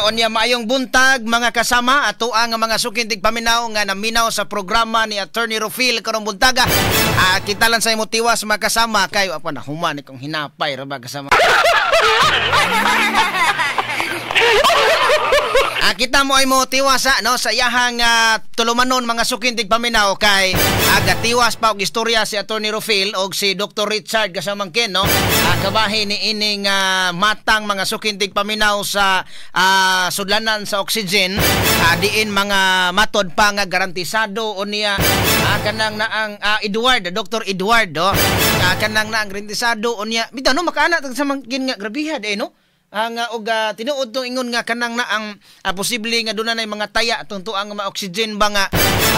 Unya maayong buntag mga kasama ato ang mga sukintig paminaw nga naminaw sa programa ni Attorney Rufil karong buntaga. Kita lang sa imo tiwas mga kasama kayo apa na human ikong hinapay ra ba kasama. Kita mo ay mo tiwasa no sa iyahang tulumanon mga sukintig paminaw kay agatiwas pa og istorya si Attorney Rufil og si Dr. Richard kasamang ken no kabahin ni ining matang mga sukintig paminaw sa sudlanan sa oxygen diin mga matod pa nga garantisado unya kanang naang Edward Dr. Edward no kanang naang garantisado unya bitaw no makaana kasamang ken nga grabiha eh no. Ang og tinuod tong ingon nga kanang na ang posible nga duna nay mga taya tuntuang mga oxygen ba nga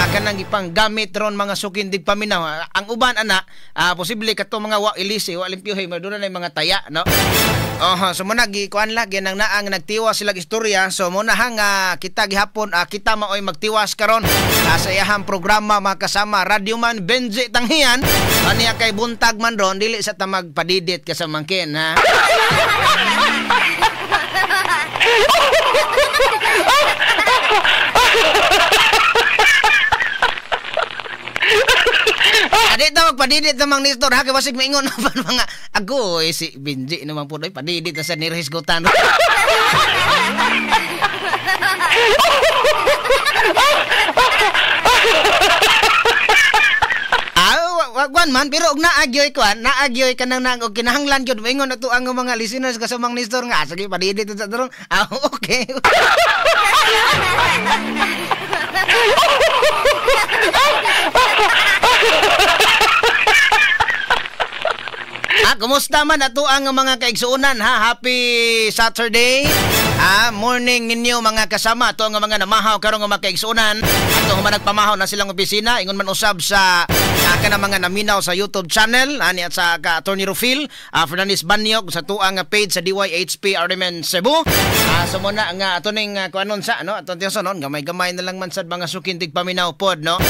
kanang ipanggamit ron mga sukindig paminaw. Ang uban ana posible kato mga wa ilisi wa limpyohe duna nay mga taya no. Oho, so muna gikuan lagi nang naang nagtiwas sila istorya. So muna hang kita gihapon kita maoy magtiwas karon sa iyahang programa mga kasama Radyoman Benji Tanghian aniya kay buntag man ron dili sa ta magpadidit kasamangkin ha. Adi ta magpadidit na mang Nestor ha kay basig maingon pa mga agoy si Benji naman po doy padidit na sa nirhisgutan. Wagwan man pero og naagyoy kuan naagyoy kanang nang og kinahanglan gyud maingon ato ang mga listeners kasamang Nestor nga sige padidit sa tarong. Okay. Kumusta man ato ang mga kaigsuonan ha? Happy Saturday. Morning ninyo mga kasama ato ang mga namahaw karong mga kaigsuonan. Ato ang nagpamahaw na silang opisina ingon man usab sa kanang mga naminaw sa YouTube channel ani at sa ka Attorney Rufil Fernandez Banyog sa tuang page sa DYHP RMN Cebu. So muna nga ato ning kuanon sa no ato tiyoson gamay-gamay na lang man sad mga sukintig paminaw pod no.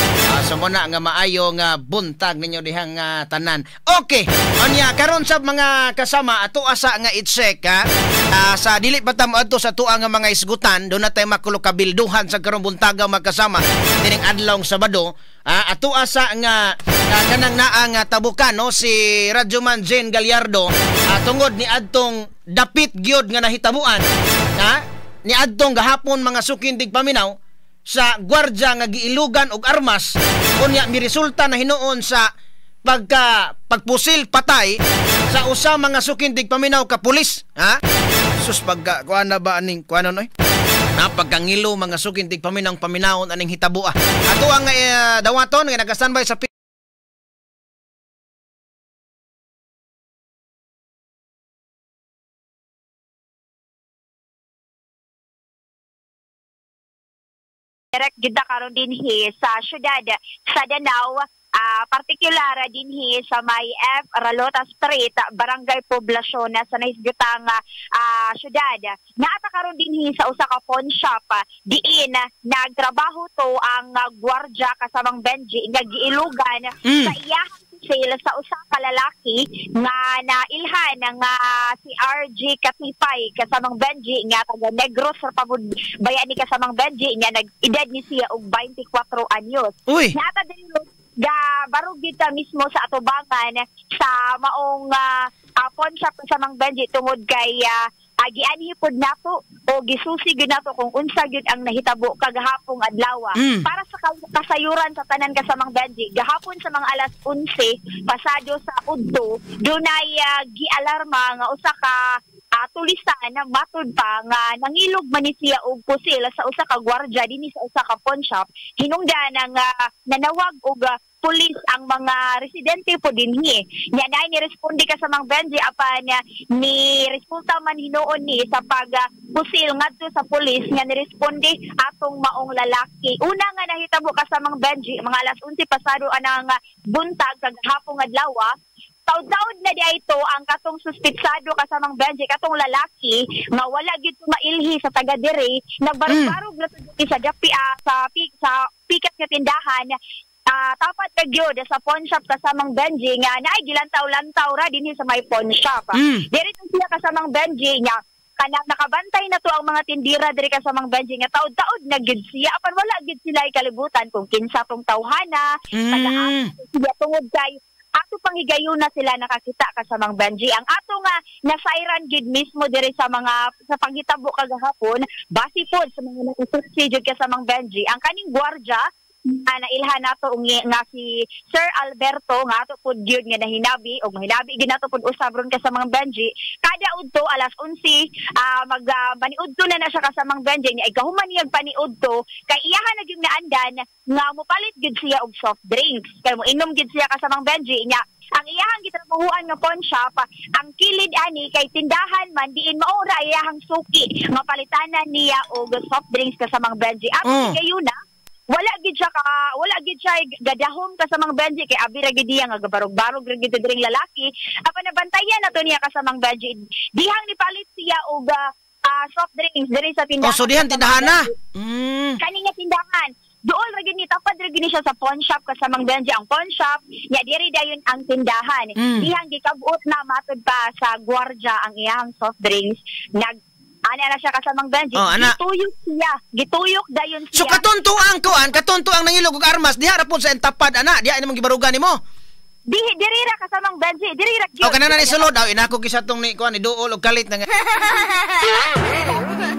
So muna nga maayo nga buntag ninyo dihang tanan. Okay. Anya karon sa mga kasama ato asa nga i-check ha sa dili pa ta moadto sa tuang nga mga isgutan do na tay makulokabilduhan sa karong buntaga magkasama dining adlawng Sabado. Ato asa nga kanang naa nga tabukan no si Radyoman Jane Gallardo tungod ni adtong dapit gyud nga nahitabuan ni adtong gahapon mga sukindig paminaw sa gwardya nga giilugan og armas unya miresulta na hinuon sa pagka pagpusil patay sa usa mga sukindig paminaw ka pulis ha. Sus pagka kuan na ba aning kuanon oy napagkangilo mga sukindig paminaw paminawon aning hitaboa. Ato ang dawaton nga naka-standby sa direct gyud karon dinhi sa syudad sa Danao, partikular dinhi sa may F. Ralota Street, Barangay Poblacion sa nahisgutang syudad. Naata karon dinhi sa usa ka pawn shop diin nagtrabaho to ang gwardya kasamang Benji nga giilugan sa iyahang sale sa usa ka lalaki nga nailhan nga si RG Katipay kasamang Benji nga taga Negros sa pagud bayani kasamang Benji nga nag-edad ni siya og 24 anyos. Naata din ga barog dito mismo sa atubangan sa maong pawn shop kasamang Benji tungod kay gianhi pod nato o gisusi gyud nato kung unsa gyud ang nahitabo kagahapong adlaw. Para sa kasayuran sa tanan kasamang Benji, gahapon sa mga alas 11 pasado sa udto dunay gialarma nga usa ka tulisan na matud pa nga nangilog man ni siya og pusil sa usa ka gwardiya dinhi sa usa ka pawn shop. Hinungdan nga nanawag og pulis ang mga residente po dinhi. Nya nay ni responde kasamang Benji apan ni resulta man hinuon ni sa pag pusil ngadto sa pulis nga niresponde atong maong lalaki. Una nga nahitabo kasamang Benji mga alas 11 pasado anang buntag kagahapon adlaw. Taud-taud na di ito ang katong suspitsado kasamang Benji, katong lalaki nga wala gyud mailhi sa taga diri, nagbarog-barog na sa dapi sa pikat nga tindahan. Tapat ka gyud sa pawn shop kasamang Benji nga naay gilantaw-lantaw ra dinhi sa may pawn shop. Diri siya kasamang Benji nga Kanang nakabantay na to ang mga tindira diri, kasamang Benji, nga taod-taod na gid siya, apan wala gid sila kalibutan kung kinsa tong tawhana, taga siya, tungod kay ato pang higayuna sila nakakita, kasamang Benji. Ang ato nga nasairan gid mismo diri sa mga sa panghitabo kagahapon, base pod sa mga nakasaksi jud, kasamang Benji, ang kaning gwardiya nailhan nato nga si Sir Alberto, nga ato pud gyud nga nahinabi og mahinabi gid nato pud usab ron, kasamang Benji. Kada udto alas 11, mag maniudto na na siya, kasamang Benji, niya ikahuman niya paniudto kay iyahan na gyud naandan nga mopalit gyud siya og soft drinks kay mo inom gyud siya, kasamang Benji. Nya ang iyahang gitrabahuan nga pawn shop, ang kilid ani kay tindahan man diin mao ra iyahang suki nga palitanan niya og soft drinks, kasamang Benji. Ato gayuna wala gid siya gadahom, kasamang Benji, kay abi ra gid niya nga gabarog-barog ra gid diring lalaki. Apan nabantayan na to niya, kasamang Benji, dihang nipalit siya og soft drinks diri sa tindahan. Oh, so dihan tindahan na. Kani nga tindahan dool ra gid ni, tapad ra gid ni siya sa pawn shop, kasamang Benji. Ang pawn shop nya diri dayon ang tindahan. Dihang gikabot na matud pa sa gwardiya ang iyang soft drinks, nag ana na siya, kasamang Benji. Oh, ana. Gituyok siya, gituyok dayon siya. So katunto ang kuan, katunto ang nangilog og armas diha ra pud sa tapad ana, diha imong gibarugan nimo? Di diri ra, kasamang Benji, diri ra gyud. O kanana ni sulod aw inako kisa tong ni kuan ni duol og kalit na nga.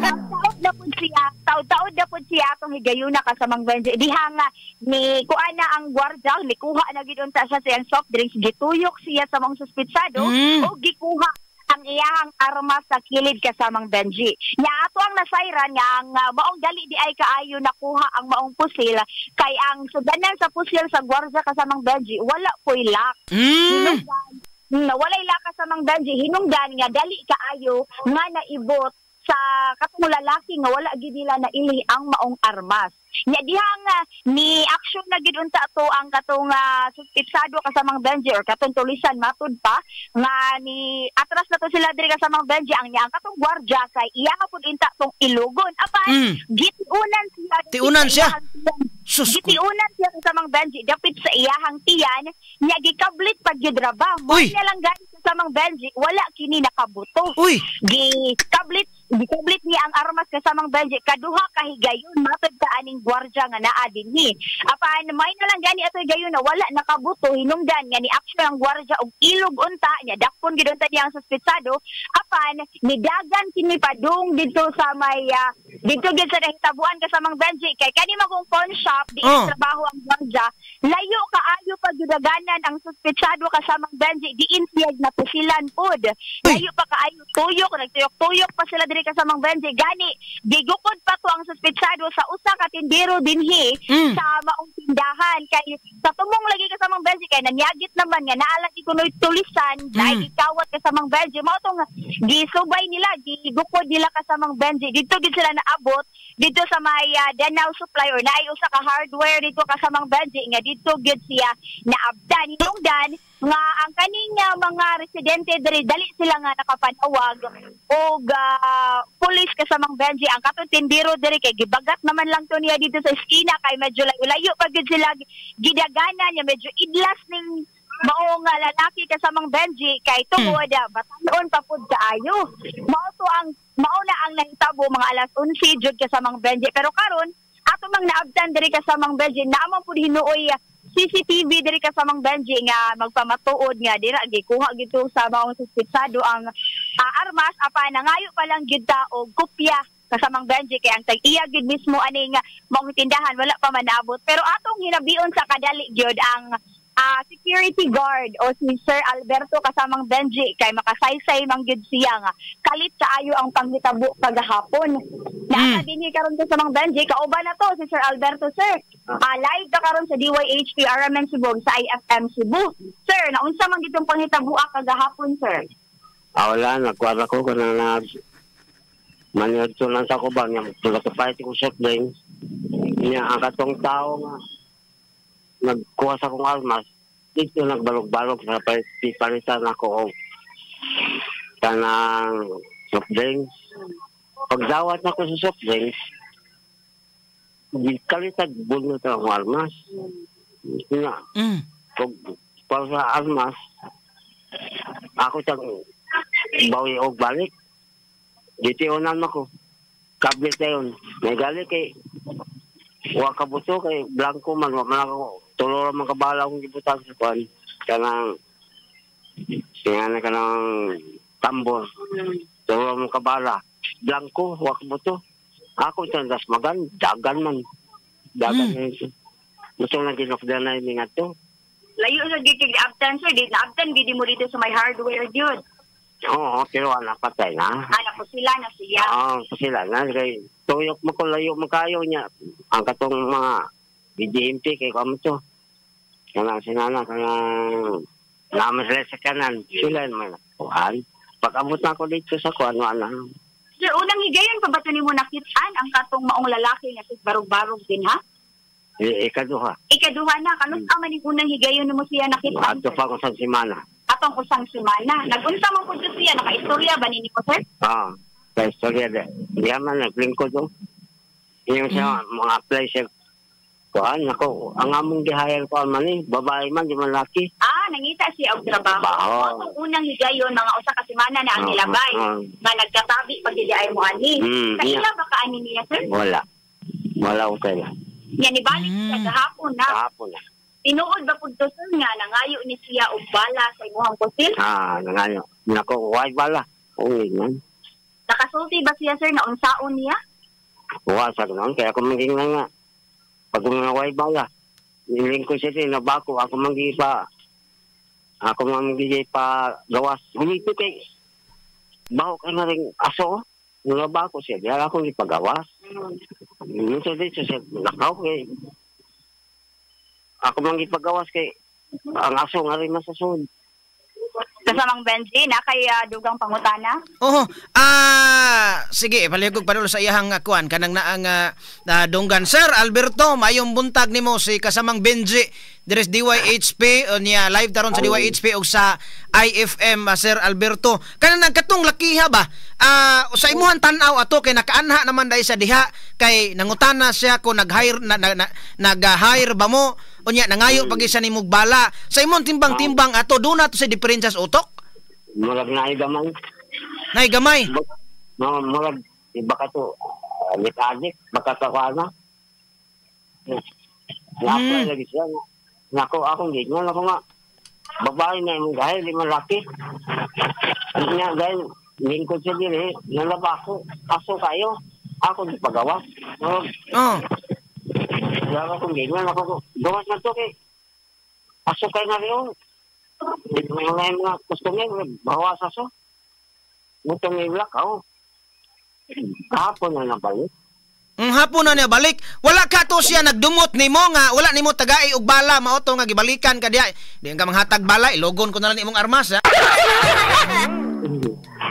Taod na pud siya, taod-taod na pud siya atong higayuna, kasamang Benji. Diha nga ni kuan na ang gwardiya, ni kuha na gid unta siya sa iyang soft drinks, gituyok siya sa mga suspitsado o gikuha ang iyahang armas sa kilid, kasamang Benji. Nya ato ang nasayran nga ang maong dali di ay kaayo nakuha ang maong pusil kay ang sudanan sa pusil sa gwardiya, kasamang Benji, wala po'y lock. Hinungdan, na walay lock, kasamang Benji, hinungdan nga dali kaayo nga naibot sa katong lalaki nga wala gid nila naili ang maong armas. Nya diha nga ni action na gid unta to ang katong suspitsado, kasamang Benji, or katong tulisan matud pa nga ni atras na to sila diri, kasamang Benji. Ang niya ang katong gwardiya kay iya nga pud inta tong ilugon, apan gitiunan siya. Tiunan sa siya? iyahang tiyan. Sus ko. Gitiunan siya, kasamang Benji, dapit sa iyahang tiyan nya gikablit pag gyud ra ba. Mo Uy! niya lang gani, kasamang Benji, wala kini nakabuto. Uy, Gikablit niya ang armas, kasamang Benji, kaduha ka higayon matod ka aning gwardiya nga naa dinhi. Apan may na lang gani ato higayon na wala nakabuto, hinungdan nga ni action ang gwardiya og ilog unta nya dakpon gid unta niya ang suspitsado, apan nidagan kini padung didto sa may didto gid sa nahitabuan, kasamang Benji, kay kani magong pawn shop di trabaho ang gwardiya. Layo kaayo pagyudaganan ang suspitsado, kasamang Benji, diin siya napusilan pod. Layo pa kaayo, tuyok, nagtuyok-tuyok pa sila diri, kasamang Benji. Gani gigukod pa to ang suspitsado sa usa ka tindero dinhi sa maong tindahan kay sa tumong lagi, kasamang Benji, kay nanyagit naman nga naa lagi kunoy tulisan dahil gikawat, kasamang Benji. Mao tong gisubay nila, gigukod nila, kasamang Benji. Didto gid sila naabot didto sa may Danao Supply or naay usa ka hardware didto, kasamang Benji, nga didto gid siya naabdan. Hinungdan nga ang kaning mga residente diri dali sila nga nakapanawag og pulis, kasamang Benji. Ang katong tindero diri kay gibagat naman lang to niya dito sa eskina kay medyo layo-layo pa gid sila gidaganan niya, medyo idlas ning mao nga lalaki, kasamang Benji, kay tungod batanon pa pud kaayo. Mao to ang mao na ang nahitabo mga alas 11 jud, kasamang Benji. Pero karon ato mang naabtan diri, kasamang Benji, naa man pud hinuoy CCTV diri, kasamang Benji, nga magpamatuod nga dira gikuha gito sa maong suspitsado ang armas, apan nangayo pa lang gyud ta og kopya, kasamang Benji, kay ang tag-iya gyud mismo aning maong tindahan wala pa man naabot. Pero atong hinabion sa kadali gyud ang security guard o si Sir Alberto, kasamang Benji, kay makasaysay man gyud siya nga kalit kaayo ang panghitabo kagahapon. Naa dinhi karon, kasamang Benji, kauban na to si Sir Alberto. Sir, live ka karon sa DYHP RMN Cebu sa IFM Cebu. Sir, naunsa man gitong panghitaboa kagahapon, sir? Ah, wala, nagkuwara ko kung na na maniadto lang sa ko ba niya tulad sa palit ko soft drinks niya. Ang katong tao nga nagkuha sa akong armas dito nagbalog-balog sa palit, palitan ako og kanang soft drinks. Pagdawat nako sa soft drinks, gikalitag bunot ang akong armas nga. Pag para sa armas ako tang bawi og balik. Gitiunan mo ko. Kablit na yun. May gali kay wa kabuto kay blanco man wa man ako tulo ra man kabala akong gibutan sa kuan. Kanang singa kanang tambor. Tulo mo kabala. Blanco wa kabuto. Ako tandas magan dagan man. Dagan mm. Gusto na ginokda na ini nga to. Layo sa gikig abtan sir, di naabtan gid mo dito sa may hardware gyud. Oo, pero anak patay na. Anak ko sila na siya. Oo, sila na. Kay tuyok mo ko layo mo kayo niya. Ang katong mga BGMP kay kamo to. Kanang sinana, kanang naman sila sa kanan. Sila naman. Kuhan. Pag-abot na ako dito sa kuhan, wala. Sir, unang higayon pa ba ito nimo nakitaan ang katong maong lalaki nga barog-barog din ha? Ikaduha. Ikaduha na. Kanus man yung unang higayon nimo siya nakitaan? Ato pa ko sa simana. Atong usang semana. Nagunsa man po siya, naka-istorya ba nini ko, sir? Oo, ka-istorya. Hindi man, naglingkod ko. Yung siya, mga apply siya. Kuhan, ako, ang among gihayal ko man eh, babae man, di man laki. Ah, nangita siya og trabaho. Atong unang higayon, mga usa ka semana na ang nilabay. Nga nagkatabi pag di ay mo ani. Kaila ba ka ani niya, sir? Wala. Wala ko kaila. Nga nibalik siya gahapon na. Gahapon na. Tinuod ba pud to sir nga nangayo ni siya og bala sa imuhang pusil? Ah, nangayo. Nako, way bala. Ungig man. Nakasulti ba siya sir na unsaon niya? Wa sa gnon kaya ako maging nga. Pag mga way bala, nilingkod siya din nabako ako manggipa. Ako manggipa gawas. Ulito kay baho ka na ring aso. Nabako siya, diha ako gipagawas. Minsan dito siya nakaw kay ako mang ipagawas kay ang aso nga rin masasunod. Kasamang Benji, na kay dugang pangutana? Oo. Sige, palihog panulo sa iyahang kuan kanang naang dunggan. Sir Alberto, mayong buntag nimo si kasamang Benji diri sa DYHP niya live taron sa DYHP og sa IFM. Sir Alberto, kanang katong lakiha ba? Sa imuhang tan-aw ato kay nakaanha naman dai sa diha kay nangutana siya ko nag-hire nag-hire ba mo unya nangayo pag isa nimog bala. Sa imong timbang-timbang ato do na to sa diferensya sa utok? Murag naay gamay. Naay gamay. No, murag iba ka to adik baka ka ana. Na lagi siya. Nako akong gingon ako nga babae na imong gahay di man laki. Nya dahil lingkod siya diri, nalaba ako, aso kayo, ako di pagawa. Oh. Wala akong gingon ako, gawas na to kay aso kayo na rin. Di ko nga yung mga customer, bawas aso. Butong i-block ako. Kahapon na nabalik. Hapon na niya balik. Wala ka to siya nagdumot nimo nga wala nimo tagai og bala mao to nga gibalikan ka diha. Di ka manghatag bala, ilogon ko na lang imong armas ha.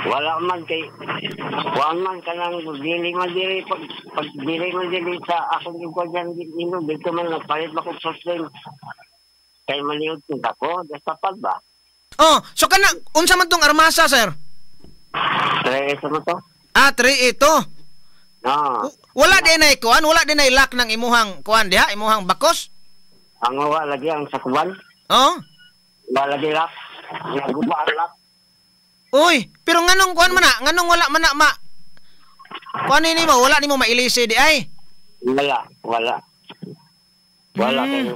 Wala man kay kuan man kanang dili man dili pag dili man dili sa akong gikuan nino dito man nagpalit ba kog soft drink. Kay maliod ko ako, dastapad ba? Oh, so kana unsa man tong armasa, sir? 3 man to. Ah, 3 ito. Ah. Wala din ay kuan, wala din ay lock ng imuhang kuan diha, imuhang bakos. Ang wa lagi ang sakuban. Oh. Wala lagi lock. Naguba ang lock. Uy, pero nganong kuan man na, nganong wala man na ma kuan nimo, wala nimo mailisi di ay. Wala, wala. Wala kay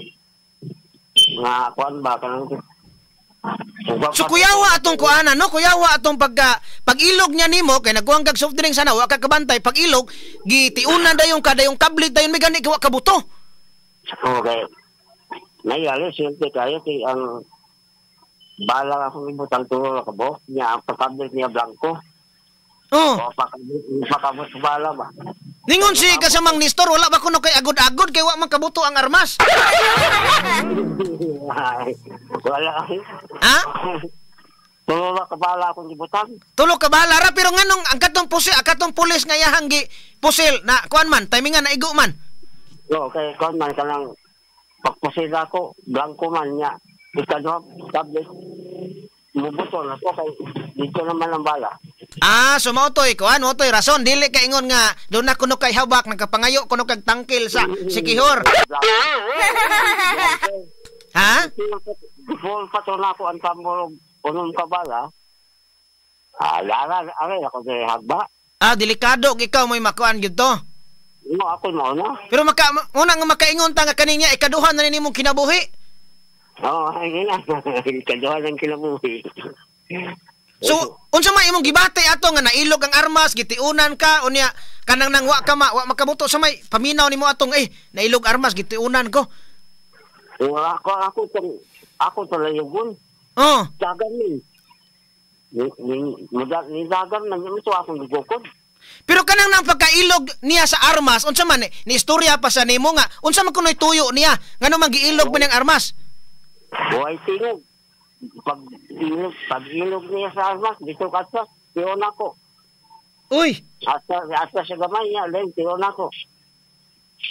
nga kuan ba kanang. So kuyawa atong kuanan no, kuyawa atong pagka pag-ilog niya nimo kay nagkuang kag soft drink sana wa ka kabantay pag-ilog gitiunan dayon ka dayong kablit dayon may gani wa kabuto. Okay. Nayalo siyempre kayo kay ang bala akong ibutang tulo ka bo niya ang pagkablit niya blanco. Oh. Pakabot sa bala ba. Ningon si kasamang Nestor wala ba kuno kay agod-agod kay wa man kabuto ang armas. Wala. Ha? Tulo ka bala akong gibutang. Tulo ka bala ra pero nganong ang katong pusil, ang katong pulis nga yahang gi pusil na kuan man, timingan na igo man. No, kay kuan man kanang pagpusil ako, blanco man niya. Ikaduha tablet. Mubuto na ko kay dito naman ang bala. Ah, so mao toy kuan, mao toy rason dili ka ingon nga doon na kuno kay habak nagkapangayo kuno kag tangkil sa Sikihor. Ha? Full pa to na ako ang tambor unom ka bala. Ah, lara aray ako diri hagba. Ah, delikado ikaw mo'y makuan gyud to. No, ako mo na. Pero una nga makaingon ta nga kaning niya ikaduha na nimong kinabuhi. Oo, ay na. Ikaduha ng kinabuhi. So, unsa may imong gibati ato nga nailog ang armas, gitiunan ka unya kanang nang wa ka wa makabuto sa may paminaw nimo atong nailog armas gitiunan ko. Ako talayugon. Oh, Dagan ni. Ni dagan man ito akong gigukod. Pero kanang nang pagkailog niya sa armas, unsa man ni istorya pa sa nimo nga unsa man kunoy tuyo niya ngano man giilog man ang armas? Way tingog. Pag ilog niya sa armas, dito ka sa tiyon ako. Uy, Asa sa gamay niya, len tiyon ako.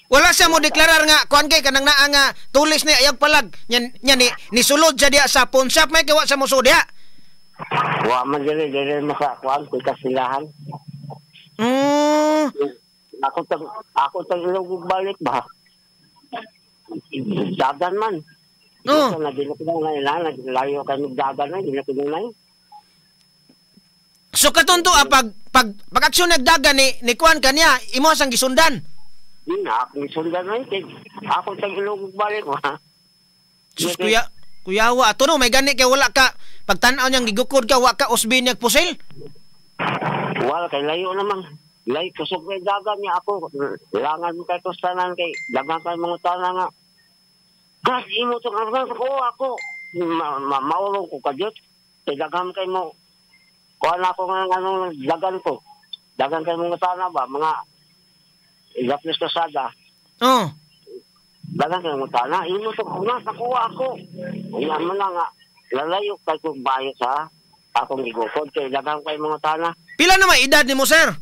Wala siya mo deklarar nga kuan kay kanang naa nga tulis ni ayag palag nya ni sulod siya diha sa pawn shop may kay wa siya mosud diha. Wa man dili mo sa kuan kay kasilahan. Ako tag ilog balik ba. Dagan man. Oh. Na ginakudong na layo kami dagan na ginakudong na. So katunto pag aksyon nagdagan ni kuan kaniya imo sang gisundan. Na akong gisundan na kay ako tag ilog balik ba. Sus kuyawa ato no may gani kay wala ka pagtan-aw niyang gigukod ka wa ka usbi niyag pusil. Wala kay layo naman. Layo kusog kay dagan niya ako. Langan mo kay kustanan kay dagan kay mangutana nga. Gas imo tong armas ko ako. Maulong ko kadyot. Kay dagan kay mo. Kuan ako nga anong dagan ko. Dagan kay mangutana ba mga Ilapnes Kasada. Oh. Dagan kay mangutana imo tong armas ako ako. Unya man na nga lalayo kay kog bayo sa akong gigukod kay dagan kay mangutana. Pila na may edad nimo, sir?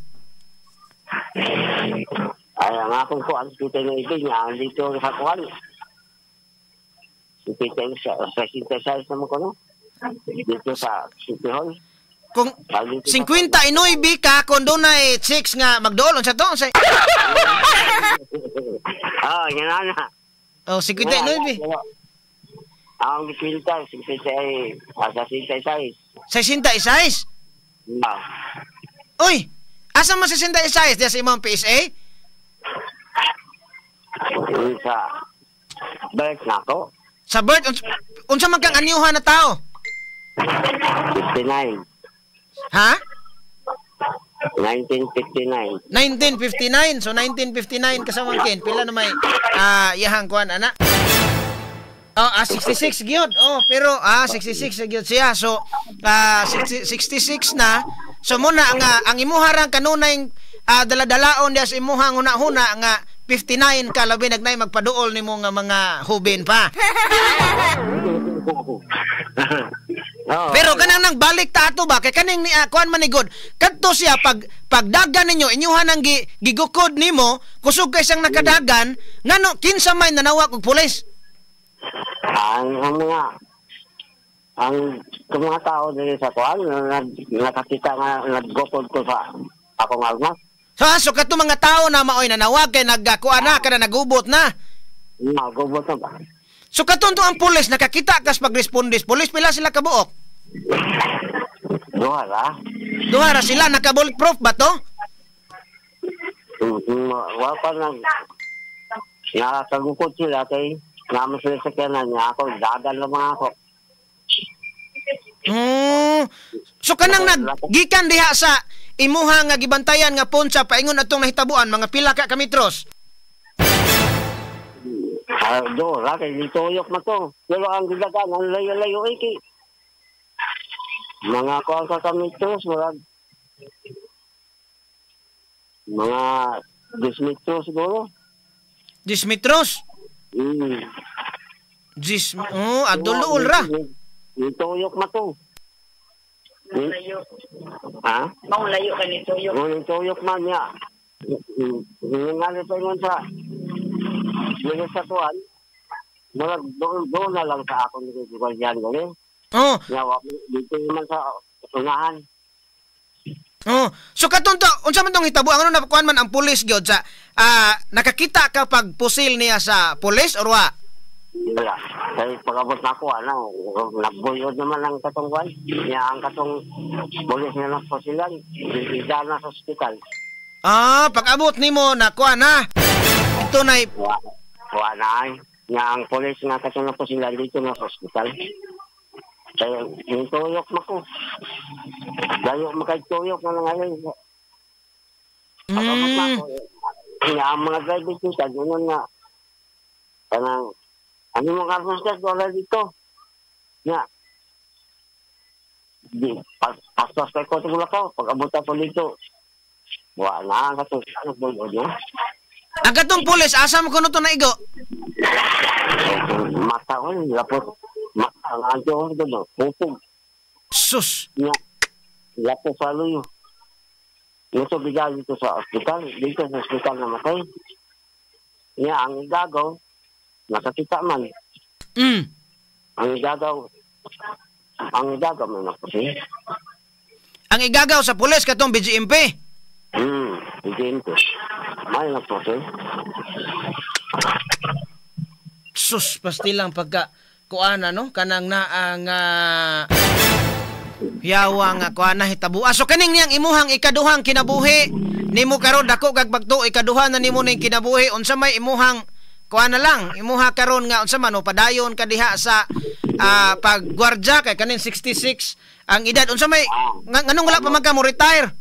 Ay, ang akong kuan, kita ng ibig niya, dito sa kuan. Kita sa 66 naman ko, no? Dito sa City Hall. Kung 59 ka, kung doon na 6 nga magdool, unsa to? Unsa? Ah, yan na. Oh, 59. Ang gikwinta, 66. 66? Ah. Uy, asa man 66? Diya sa imong PSA? Sa birth na ako. Sa birth? Unsa man kang anyuhan na tao? 59. Ha? 1959. 1959. So 1959 kasamangkin. Pila na may iyahang kuan ana? Oh, 66 gyud. Oh, pero 66 gyud siya. So 66 na. So muna ang imuha rang kanunay daladalaon diya sa imuhang huna-huna nga 59 ka labi nagnay magpaduol nimo nga mga hubin pa. Oh, pero kanang nang balik ta ato ba kay kaning ni kuan man ni God kadto siya pag pagdagan ninyo inyuhan ang gigukod nimo kusog kay siyang nakadagan ngano kinsa may nanawag og pulis? Ang mga ang mga tao diri sa kuan nakakita nga naggukod ko sa akong almas. Ha, so kadto mga tao na maoy nanawag kay nagkuan na kada nagubot na. Nagubot na ba? So katunto ang pulis nakakita kas pagrespondes pulis pila sila kabuok? Duha ra. Duha ra sila naka bulletproof ba to? Wa pa nag nakakagukod sila kay naman sila sa kanan niya ako dagan lang mga ako. So kanang naggikan diha sa imuha nga gibantayan nga ponsa paingon atong nahitabuan mga pila ka kametros? Do ra kay gituyok man to. Pero ang gidagan ang layo-layo kay mga kuan ka kametros murag mga 10 metros siguro. 10 metros? Oh, adulol ra. Nituyok man to. Layo. Ha? Mao layo ka nituyok. Oh, nituyok man niya. Ngali pa ingon sa dili sa tuan. Murag doon na lang sa akong nagigigwal diyan gani. Oh. Yawa dito man sa unahan. Oh, so katunto unsa man tong hitabo ang ano nakuan man ang pulis gyud sa nakakita ka pag pusil niya sa pulis or wa? Wala. Kaya pag-abot na ako, ano, nagbuyod naman ang katong kwan. Niya ang katong bulis nga naposilan, dala na sa ospital. Ah, pag-abot nimo nakuha na. Ito na Wa na ay. Nga ang pulis nga katong naposilan dito na sa ospital. Kaya yung tuyok mako. Dayo makay tuyok na ngayon. Pag-abot na ako, nga ang mga driver dito, ganun nga. Kanang, ano mga armas ka, wala dito. Nga. Di, paspas kay ko tugula ko, pag abot ako dito. Wala na, katong ano, buyod na. Ang katong pulis asa mo kuno to naigo? Mata ko, lapot. Mata, ang anto ko doon, pupog. Sus. Nga, lapot sa luyo. Ito bigay dito sa ospital, dito sa ospital namatay. Nga, ang igagaw, nakakita man. Ang igagaw may napusin. Ang igagaw sa pulis katong BGMP. BGMP. May napusin. Sus, pastilang pagka kuana no, kanang naang yawa nga kuana hitabua. So kaning niyang imuhang ikaduhang kinabuhi nimo karon, dako kag bagto, ikaduha na nimo ning kinabuhi, unsa may imuhang kuana lang imuha karon nga unsa man o padayon ka diha sa paggwardya kay kaning 66 ang edad, unsa may nganong wala pa man ka mo retire?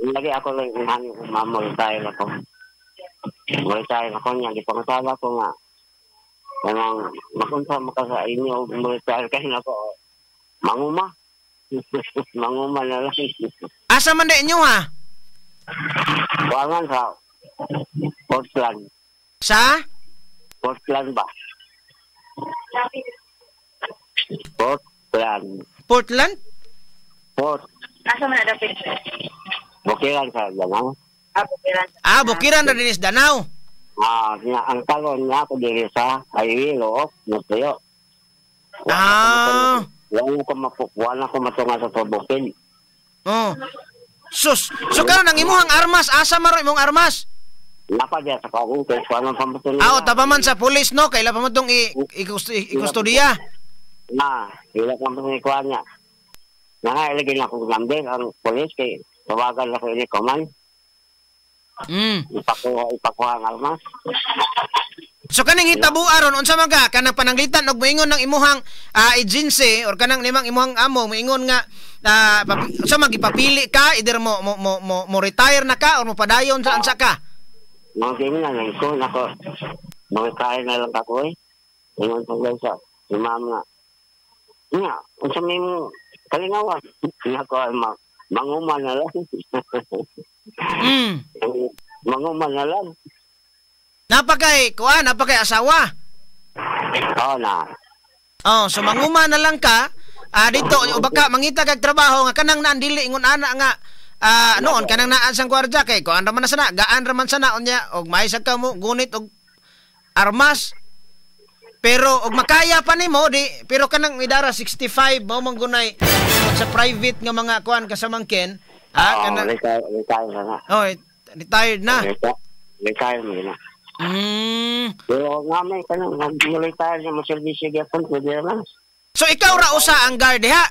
Lagi ako lang imuhang mamo retire ako. Retire ako niya, di pangatala ko nga. Kanang makunsa maka sa inyo mo retire kay nako. Manguma. Manguma na lang. Asa man di inyo ha? Kuangan sa Portland. Sa? Portland ba? Portland. Portland? Port. Asa man na dapit? Bukiran sa Danao. Ah, Bukiran. Ah, Bukiran na dinis Danao. Ah, niya, ang talon niya ako diri sa highway Looc, Nutuyo. Ah. Wala ko matunga sa bukid. Oh. Sus, so karon ang imuhang armas, asa man ro imong armas? Napa diya sa kaong kay kuan ang pamatuloy. Ah, taba man sa pulis no, kaila pa man tong i-kustudiya. Na, ila pa man kuan niya. Nga ilagay na akong number ang pulis kay tawagan ako ini command. Ipakuha ang armas. So kaning hitabo aron unsa man ka kanang pananglitan og moingon ng imuhang agency or kanang nimang imuhang amo moingon nga unsa man gipapili ka, either mo mo mo mo, mo retire na ka or mo padayon sa unsa ka? Mga ganyan na lang ko nako. Mo-retire na lang ako eh. Ingon ko guys sa ma'am nga. Nga, unsa may mo kalingawan? Nako manguma na lang. Manguma na lang. Napakay kuan, napakay asawa. Oo na. Oh, so manguma na lang ka dito o baka mangita kag trabaho nga kanang naan dili ingon ana nga noon kanang naan sang gwardiya kay kuan ra man na sana, gaan ra man sana unya og maisag ka mo gunit og armas. Pero og makaya pa nimo di, pero kanang midara 65 mao man gunay sa private nga mga kuan kasamangkin. Oh, Kanang retire na. Oh, retired na. Retire na. Pero nga may kanang nag-retire na mo serbisyo gyapon pwede naman. So ikaw ra usa ang guard diha?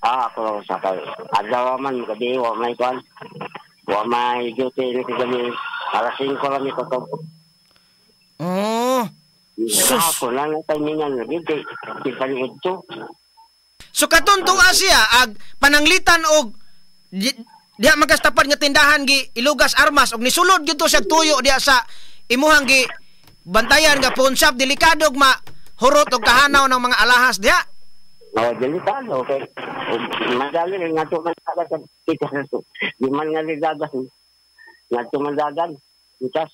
Ah, ako ra usa kay adlaw man gabi wa may kuan. Wa may duty ni kagabi. Alas 5 lang ni ko. Oh. Sus. Ako lang ang timingan lagi kay di pa ni ito. So katon tuwa siya ag pananglitan og diha magkastapad nga tindahan gi ilugas armas og nisulod gyud to siya tuyo diha sa imuhang gi bantayan nga pawn shop, delikado og mahurot og kahanaw ng mga alahas diha. Oh, delikado kay madali rin nga to man dagan di man nga dagan ngadto man dagan itas.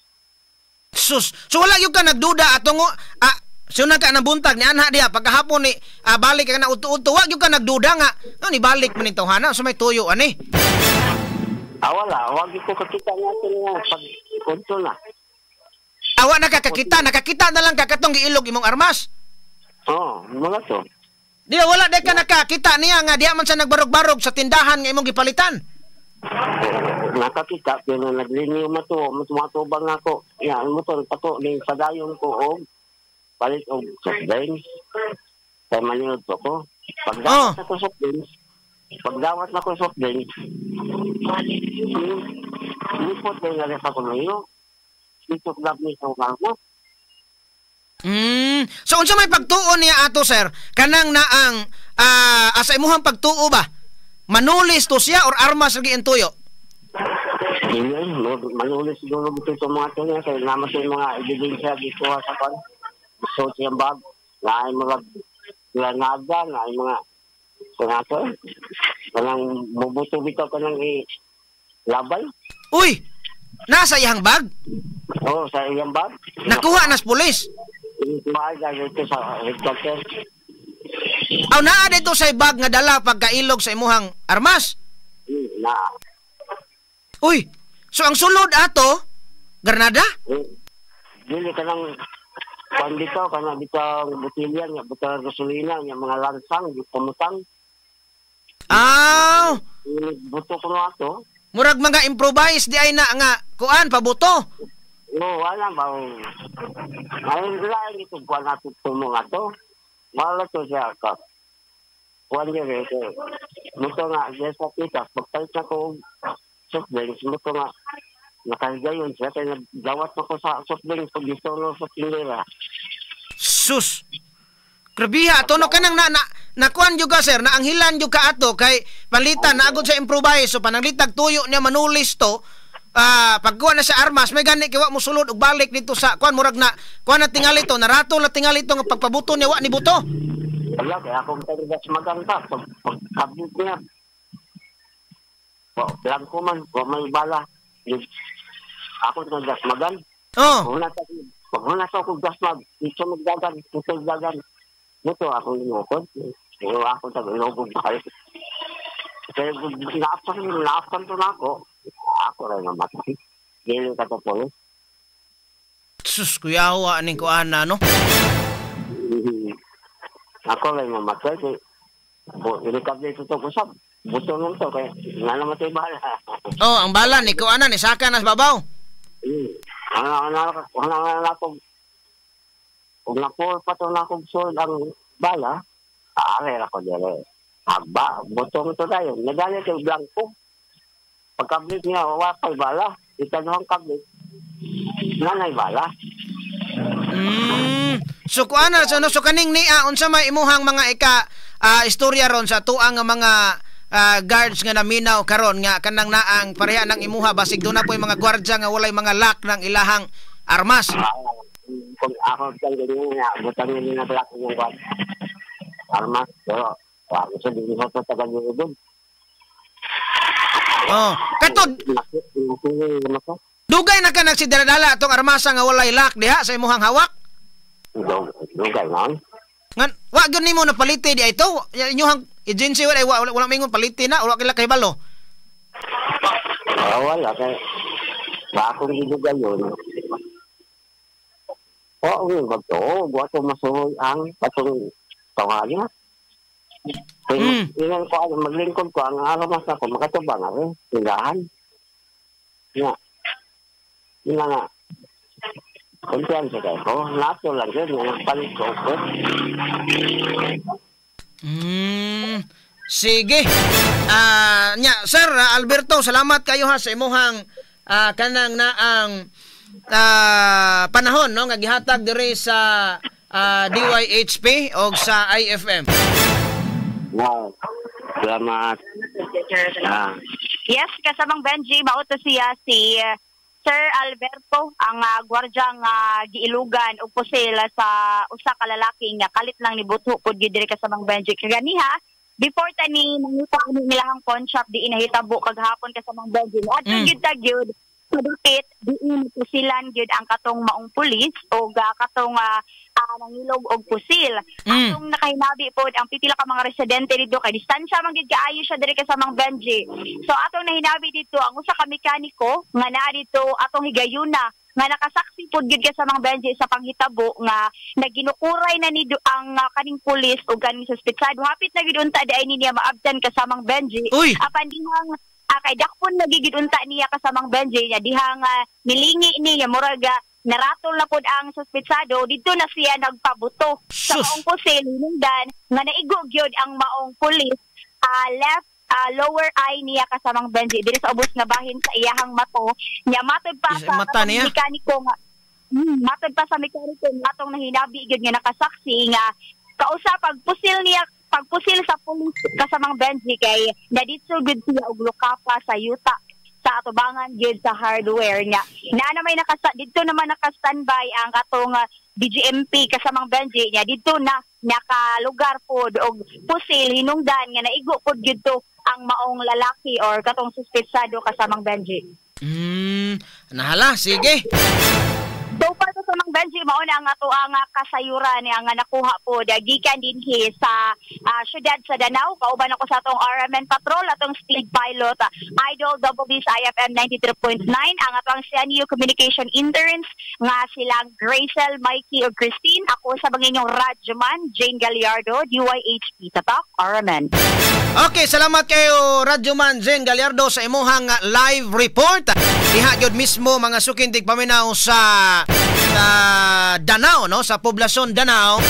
Sus, so wala gyud ka nagduda atong suna ka nabuntag ni anha diha pagkahapon ni balik ka na uto-uto, wa gyud ka nagduda nga no, ni balik man ning tawhana sa may tuyo ani. Ah, wala, wa gyud ko kakita natin nga pag udto na. Awa nakakakita, nakakita na lang ka katong giilog imong armas. Oh, mga to. Di wala di ka nakakita niya nga diha man sa nagbarog-barog sa tindahan nga imong gipalitan. Nakakita pero naglinyo mato, matubang ako. Ya, motor pato ning padayon ko og Palit og soft drinks. Kay maniod ko ko. Pagdawat na ko soft drinks, pagdawat na ko soft drinks, lipot na nga sa kumayo. Dito lab ni sa kalmo. So unsa may pagtuo niya ato, sir? Kanang naang asa imuhang pagtuo ba? Manulis to siya or armas lagi ang tuyo? Dili, manulis siguro dito sa mga tuyo kay naman sa mga ebidensya dito sa kon. So siyang bag, naay mga granada, naay mga kunato. Kanang mubuto bitaw kanang i labay. Uy, nasa iyang bag? Oh, sa iyang bag. Nakuha nas pulis. Kuha dito sa headquarter. Aw, naa dito sa bag nga dala pagkailog sa imuhang armas. Na. Uy, so ang sulod ato granada? Dili kanang kuan dito, kanang bitang botilya nga butang gasolina nga mga lansang pamutang. Aw, buto ko no ato. Murag mga improvise di ay na nga kuan pabuto. No, wala ba. Ay, lain ito kuan nato tumong ato. Wala to siya ka. Kuan dire ko. Muto nga diya sa kita pagpalit na ko soft drinks, muto nga nakahigayon siya kay nagdawat na ko sa soft drinks pag gusto no sa tindera. Sus. Grabiha ato no, kanang na nakuan jud ka, sir, na anghilan jud ka ato kay palitan na agod sa improvise, so pananglitag tuyo niya manulis to, pagkuha na sa armas may gani kay wa mo sulod og balik dito sa kuan, murag na kuan na tingali to, narato la tingali to nga pagpabuto niya wa ni buto. Wala kay akong tarigas maganta pagkabit niya. Wa blanco man, wa may bala. Ako nga gas magan. Oh. Pag una sa akong gas mag, dito magdagan, dito magdagan. Dito ako linukod. Pero ako tag-ilogog na kayo. Kaya naaftan to na ako. Ako rin namatay. Dili ka to po. Sus, kuyawa aning kuana, no? Ako rin namatay. Ilikab dito to kusap. Buto nung to. Kaya nga namatay bala. Oh, ang bala ni kuana ni saka nas babaw. Ano kung napuol pa to na akong sold ang bala, aarel ako dere. Agba, butong to tayo. Nagali kay blanco. Pagkablit niya, wala pa'y bala. Ikaduhang kablit, nanay bala. So kuana, so, no, so kaning niya, unsa may imuhang mga ika istorya ron sa tuang nga mga guards nga naminaw karon nga kanang naang pareha ng imuha, basig doon na po yung mga gwardya nga walay mga lock ng ilahang armas. Kung ako kang ganyan nga, butang nila na black yung guard. Armas, pero ako sa hindi sa tagal-ilog. Oh, katod. Dugay na ka nagsidaladala atong armasa nga walay lock diha sa imuhang hawak? Dugay man. Ngan wa gyud nimo napaliti di ito. Inyuhang agency wala wala, wala mingon paliti na, wala kila kahibalo. Wala kay wa akong gidugay yun. Oo, magtuo, guwato masuhoy ang patong tawagin. Ingan ko, maglingkod ko, ang aramas ako, makatubang ako, tindahan. Nga, yun nga, kumpiyansa kayo ko, nato lang yun, nga nagpalit ko. Sige. Nya, Sir Alberto, salamat kayo ha sa imuhang kanang naang panahon no nga gihatag diri sa DYHP og sa IFM. Wow. Salamat. Yes, kasamang Benji, mauto siya si Sir Alberto, ang gwardiya nga giilugan og pusil sa usa ka lalaki nga kalit lang ni buto pud gyud diri kasamang Benji. Kaganiha, before tani nangita ani nilahang pawn shop di inahitabo kagahapon kasamang Benji. Adto gyud ta gyud kadapit diin pusilan gyud ang katong maong pulis o katong nangilog og pusil. Atong nakahinabi pod ang pipila ka mga residente dito kay distansya man gyud kaayo siya diri kasamang Benji. So atong nahinabi dito ang usa ka mekaniko nga naa dito atong higayuna nga nakasaksi pod gyud kasamang Benji sa panghitabo nga naginukuray na nido ang kaning pulis o kaning suspetsado. Hapit na gyud unta di ay niya maabtan kasamang Benji. Uy! Apan dihang kay dakpon nagigid unta niya kasamang Benji niya dihang nilingi niya murag Naratol na pod ang suspetsado, didto na siya nagpabuto sa maong pusil, hinungdan nga naigo gyud ang maong pulis, left lower eye niya, kasamang Benji, diri sa ubos nga bahin sa iyahang mato niya. Matod pa sa mata niya? Mekaniko nga matod pa sa mekaniko nga atong nahinabi gyud nga nakasaksi nga kausa pagpusil niya, pagpusil sa pulis, kasamang Benji, kay naditso gyud siya og lukapa sa yuta sa atubangan gyud sa hardware niya. Na na may nakasa didto naman naka-standby ang katong BGMP, kasamang Benji, niya didto na nakalugar pod og pusil, hinungdan nga naigo pod gyud to ang maong lalaki or katong suspetsado, kasamang Benji. Nahala, sige. So far, kasamang Benji, mao na ang ato ang kasayuran nga nakuha po gikan dinhi sa syudad sa Danao. Kauban ako sa atong RMN Patrol, atong speed pilot, Idol Double B's IFM 93.9, ang atong CNU Communication Interns nga silang Gracel, Mikey ug Christine. Ako sa inyong radyoman, Jane Gallardo, DYHP Tatak, RMN. Okay, salamat kayo, Radyoman Jane Gallardo, sa imuhang live report. Diha gyud mismo, mga suking tigpaminaw, sa Danao, no, sa Poblasyon Danao.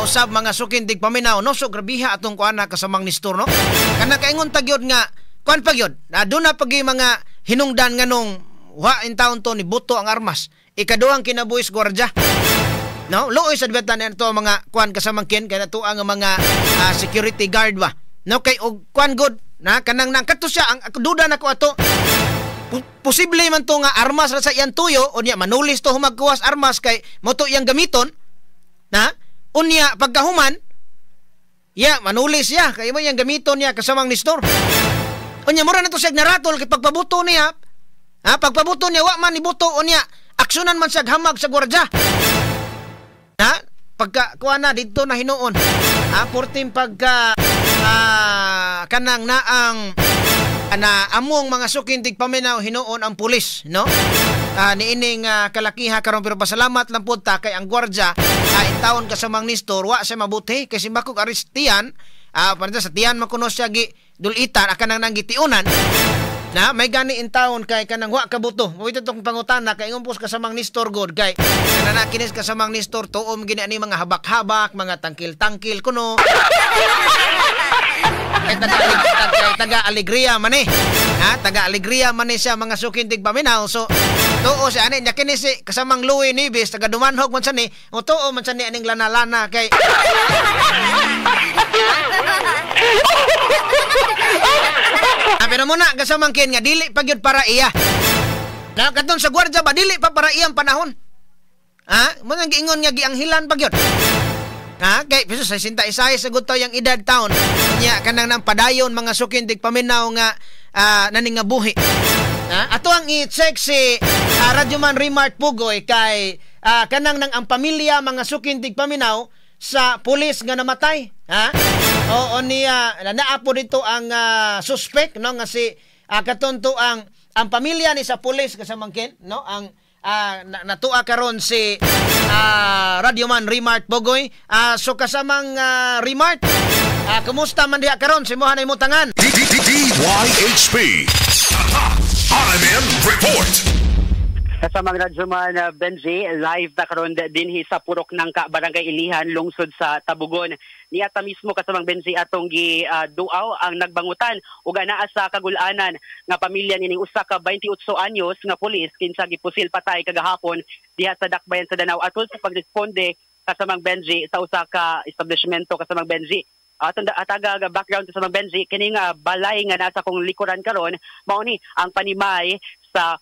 Usab, mga suking tigpaminaw, no, so grabiha atong kuan na, kasamang Nestor, no. Kana kaingon ta gyud nga kuan pa gyud. Na doon na pagi mga hinungdan nganong wa in taon to ni buto ang armas. Ikaduhang kinabuhis gwardiya. No, luoy sa dibatan to mga kuan, kasamang Ken, kay nato ang mga security guard ba. No, kay og kuan good na kanang nang kadto siya ang duda nako ato, posible man to nga armas ra sa iyang tuyo, unya manulis to humagkuwas armas kay mo to iyang gamiton na unya pagkahuman ya manulis ya kay mo iyang gamiton niya, kasamang Nestor. Unya mura na to siya naratol kay pagpabuto niya, ha, pagpabuto niya wa man nibuto, unya aksyonan man siya hamag sa gwardiya na pagka kuha na didto na hinuon, ha, porting pagka kanang naang na among mga suking tigpaminaw hinuon ang pulis, no, niining kalakiha karon. Pero pasalamat lang pud ta kay ang gwardiya intawon, kasamang Nestor, wa siya mabuti kay simbakog aristian uh, sa tiyan man kuno siya gi dulitan akan nang gitiunan na may gani intawon kay kanang wa kabuto mo ito tong pangutana kay ingon pos, kasamang Nestor, god kay kanana kinis, kasamang Nestor, tuom gini ani mga habak-habak, mga tangkil-tangkil kuno kay taga Alegria man eh. Ha, taga Alegria man eh siya, mga suking tigpaminaw. So tuo si ani nya kini si kasamang Louie Nieves, taga Dumanhog man sa ni. O tuo man sa ni aning lana-lana kay pero muna, kasamang Ken, nga dili pa gyud para iya. Na katon sa gwardiya ba, dili pa para iyang panahon. Ha? Mo nang giingon nga gianghilan pa gyud. Ha? Kay piso sa 66 sa guto yang edad taon. Nya kanang nang padayon, mga suking tigpaminaw, nga naningabuhi. Ha? Ato ang i-check si Radyoman Remart Pugoy kay kanang nang ang pamilya, mga suking tigpaminaw, sa pulis nga namatay. Ha? Oo niya naapo dito ang suspect, no, nga si katonto ang pamilya ni sa pulis, kasamang Ken, no, ang natua karon si Radyoman Remart Pugoy. So kasamang Remart, kumusta man diha karon sa imuha na imong tangan? DYHP. RMN Report. Kasamang Radyoman Benji, live na karon dinhi sa Purok ng Ka, Barangay Ilihan, lungsod sa Tabugon. Niata mismo, kasamang Benji, atong gi duaw ang nagbangutan ug anaa sa kagulanan nga pamilya nining usa ka 28 anyos nga pulis kinsa gipusil patay kagahapon diha sa Dakbayan sa Danao atol sa pagresponde, kasamang Benji, sa usa ka establishmento, kasamang Benji. Ataga background, kasamang Benji, kini nga balay nga nasa kong likuran karon mao ni ang panimay sa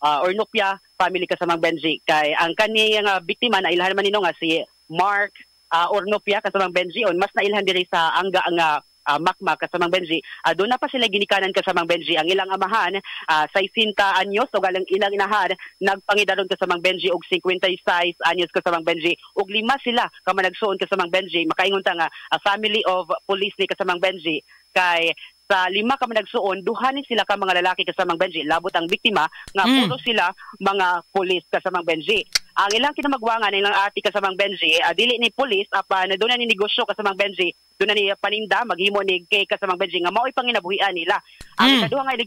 Ornopia family, kasamang Benji, kay ang kani nga biktima na ilhan man nino nga si Mark Ornopia, kasamang Benji, on mas nailhan diri sa angga nga Makma, kasamang Benji. Doon na pa sila ginikanan, kasamang Benji. Ang ilang amahan 60 anyos ug ang ilang inahan nagpangidaron, kasamang Benji, og 56 anyos, kasamang Benji, ug lima sila ka managsuon, kasamang Benji. Makaingon ta nga a family of police ni, kasamang Benji, kay sa lima ka managsuon, duha ni sila ka mga lalaki, kasamang Benji, labot ang biktima nga puro sila mga pulis, kasamang Benji. Ang ilang kinamagwangan, ilang ati, kasamang Benji, dili ni pulis apan doon na ni negosyo, kasamang Benji, doon na ni paninda, maghimo ni cake, kasamang Benji, nga mao'y panginabuhian nila. Ang ikaduha nga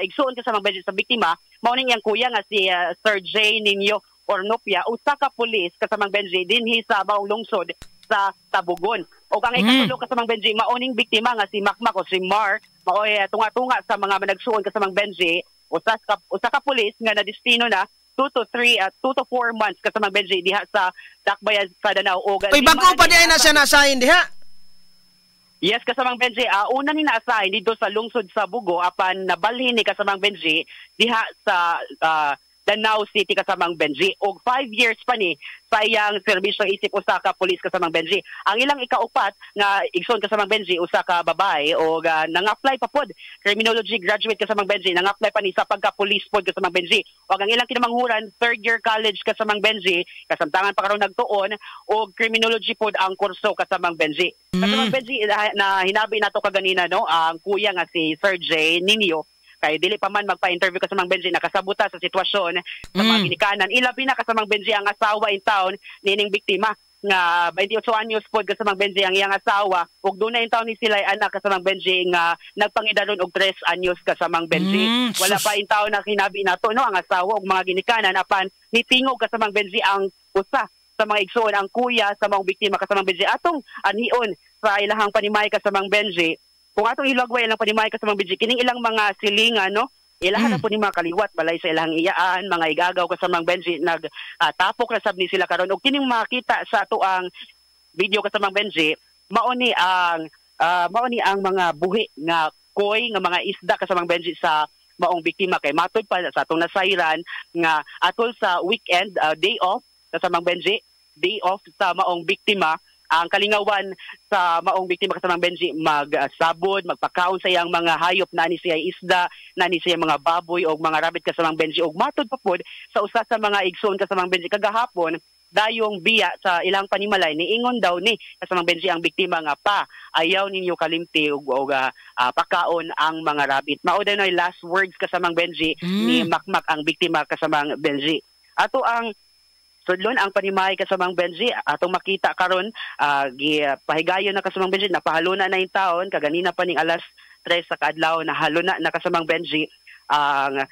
igsuon, kasamang Benji, sa biktima mao ning iyang kuya nga si Sir J Ninyo Ornopia, usa ka pulis, kasamang Benji, dinhi sa maong lungsod sa Tabugon. O ang ikatulo, kasamang Benji, maoning biktima nga si Makmak o si Mark, maoy tunga-tunga sa mga managsuon, kasamang Benji, usa ka pulis nga nadestino na 2 to 3 2 to 4 months, kasamang Benji, diha sa Dakbayan sa Danao. Og Uy, bago pa di ay na siya na-assign diha. Yes, kasamang Benji, una ni na-assign dito sa lungsod sa Bugo apan nabalhin ni, kasamang Benji, diha sa Danao City, kasamang Benji. Og 5 years pa ni sa iyang serbisyo isip usa ka pulis, kasamang Benji. Ang ilang ikaupat nga igsoon, kasamang Benji, usa ka babae og nang-apply pa pod, criminology graduate, kasamang Benji, nang-apply pa ni sa pagka-police pod, kasamang Benji. Og ang ilang kinamanghuran, third year college, kasamang Benji, kasamtangan pa karon nagtuon og criminology pod ang kurso, kasamang Benji. Kasamang Benji, na hinabi nato kaganina, no, ang kuya nga si Sir J Ninyo, kay dili pa man magpa-interview, kasamang Benji, nakasabuta sa sitwasyon sa mga ginikanan. Ilabi na, kasamang Benji, ang asawa in town nining biktima nga 28 anyos pod, kasamang Benji, ang iyang asawa, ug dunay in taon ni sila anak, kasamang Benji, nga nagpangidaron og 3 anyos, kasamang Benji. Wala Sus. pa in taon na hinabi nato, no, ang asawa ug mga ginikanan, apan nitingog, kasamang Benji, ang usa sa mga igsoon, ang kuya sa mga biktima, kasamang Benji. Atong anion sa ilahang panimay, kasamang Benji, kung atong ilagway ilang panimay, kasamang Benji, kining ilang mga silingan, no, ilahan na po ni mga kaliwat balay sa ilang iyaan, mga igagaw, kasamang Benji, nag tapok na sab ni sila karon. Og kining makita sa ato ang video, kasamang Benji, mao ni ang mga buhi nga koi nga mga isda, kasamang Benji, sa maong biktima, kay matod pa sa atong nasayran nga atol sa weekend, day off, kasamang Benji, day off sa maong biktima. Ang kalingawan sa maong biktima, kasamang Benji, magsabod, magpakaon sa iyang mga hayop, nani siya isda, nani siya mga baboy o mga rabbit, kasamang Benji. Og matod pa pod sa usa sa mga igsoon, kasamang Benji, kagahapon dayong biya sa ilang panimalay, niingon daw ni, kasamang Benji, ang biktima nga, "Pa, ayaw ninyo kalimti og pakaon ang mga rabbit." Mao daw last words, kasamang Benji, ni Makmak, ang biktima, kasamang Benji. Ato ang sudlon ang panimay, kasamang Benji, atong makita karon, gi pahigayon na, kasamang Benji, napahaluna na yung taon kaganina pa ning alas 3 sa kaadlaw, nahaluna na, kasamang Benji, ang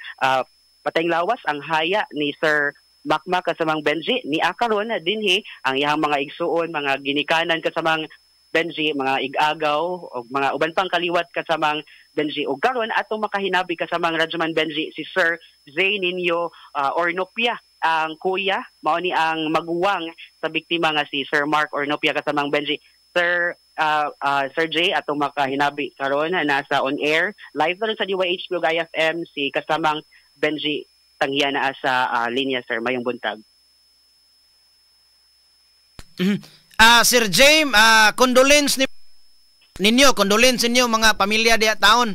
patayng lawas, ang haya ni Sir Makmak, kasamang Benji. Ni karon dinhi ang iyang mga igsuon, mga ginikanan, kasamang Benji, mga igagaw og mga uban pang kaliwat, kasamang Benji. Og karon atong makahinabi, kasamang Radyoman Benji, si Sir Zay Ninyo Ornopia, ang kuya, mao ni ang maguwang sa biktima nga si Sir Mark Ornopia, kasamang Benji. Sir Sir Jay, atong makahinabi karon, nasa on air live na rin sa DYHP ug IFM si kasamang Benji Tanghiya na sa linya. Sir, mayong buntag. Sir James, condolence ni ninyo, condolence ninyo mga pamilya diha taon.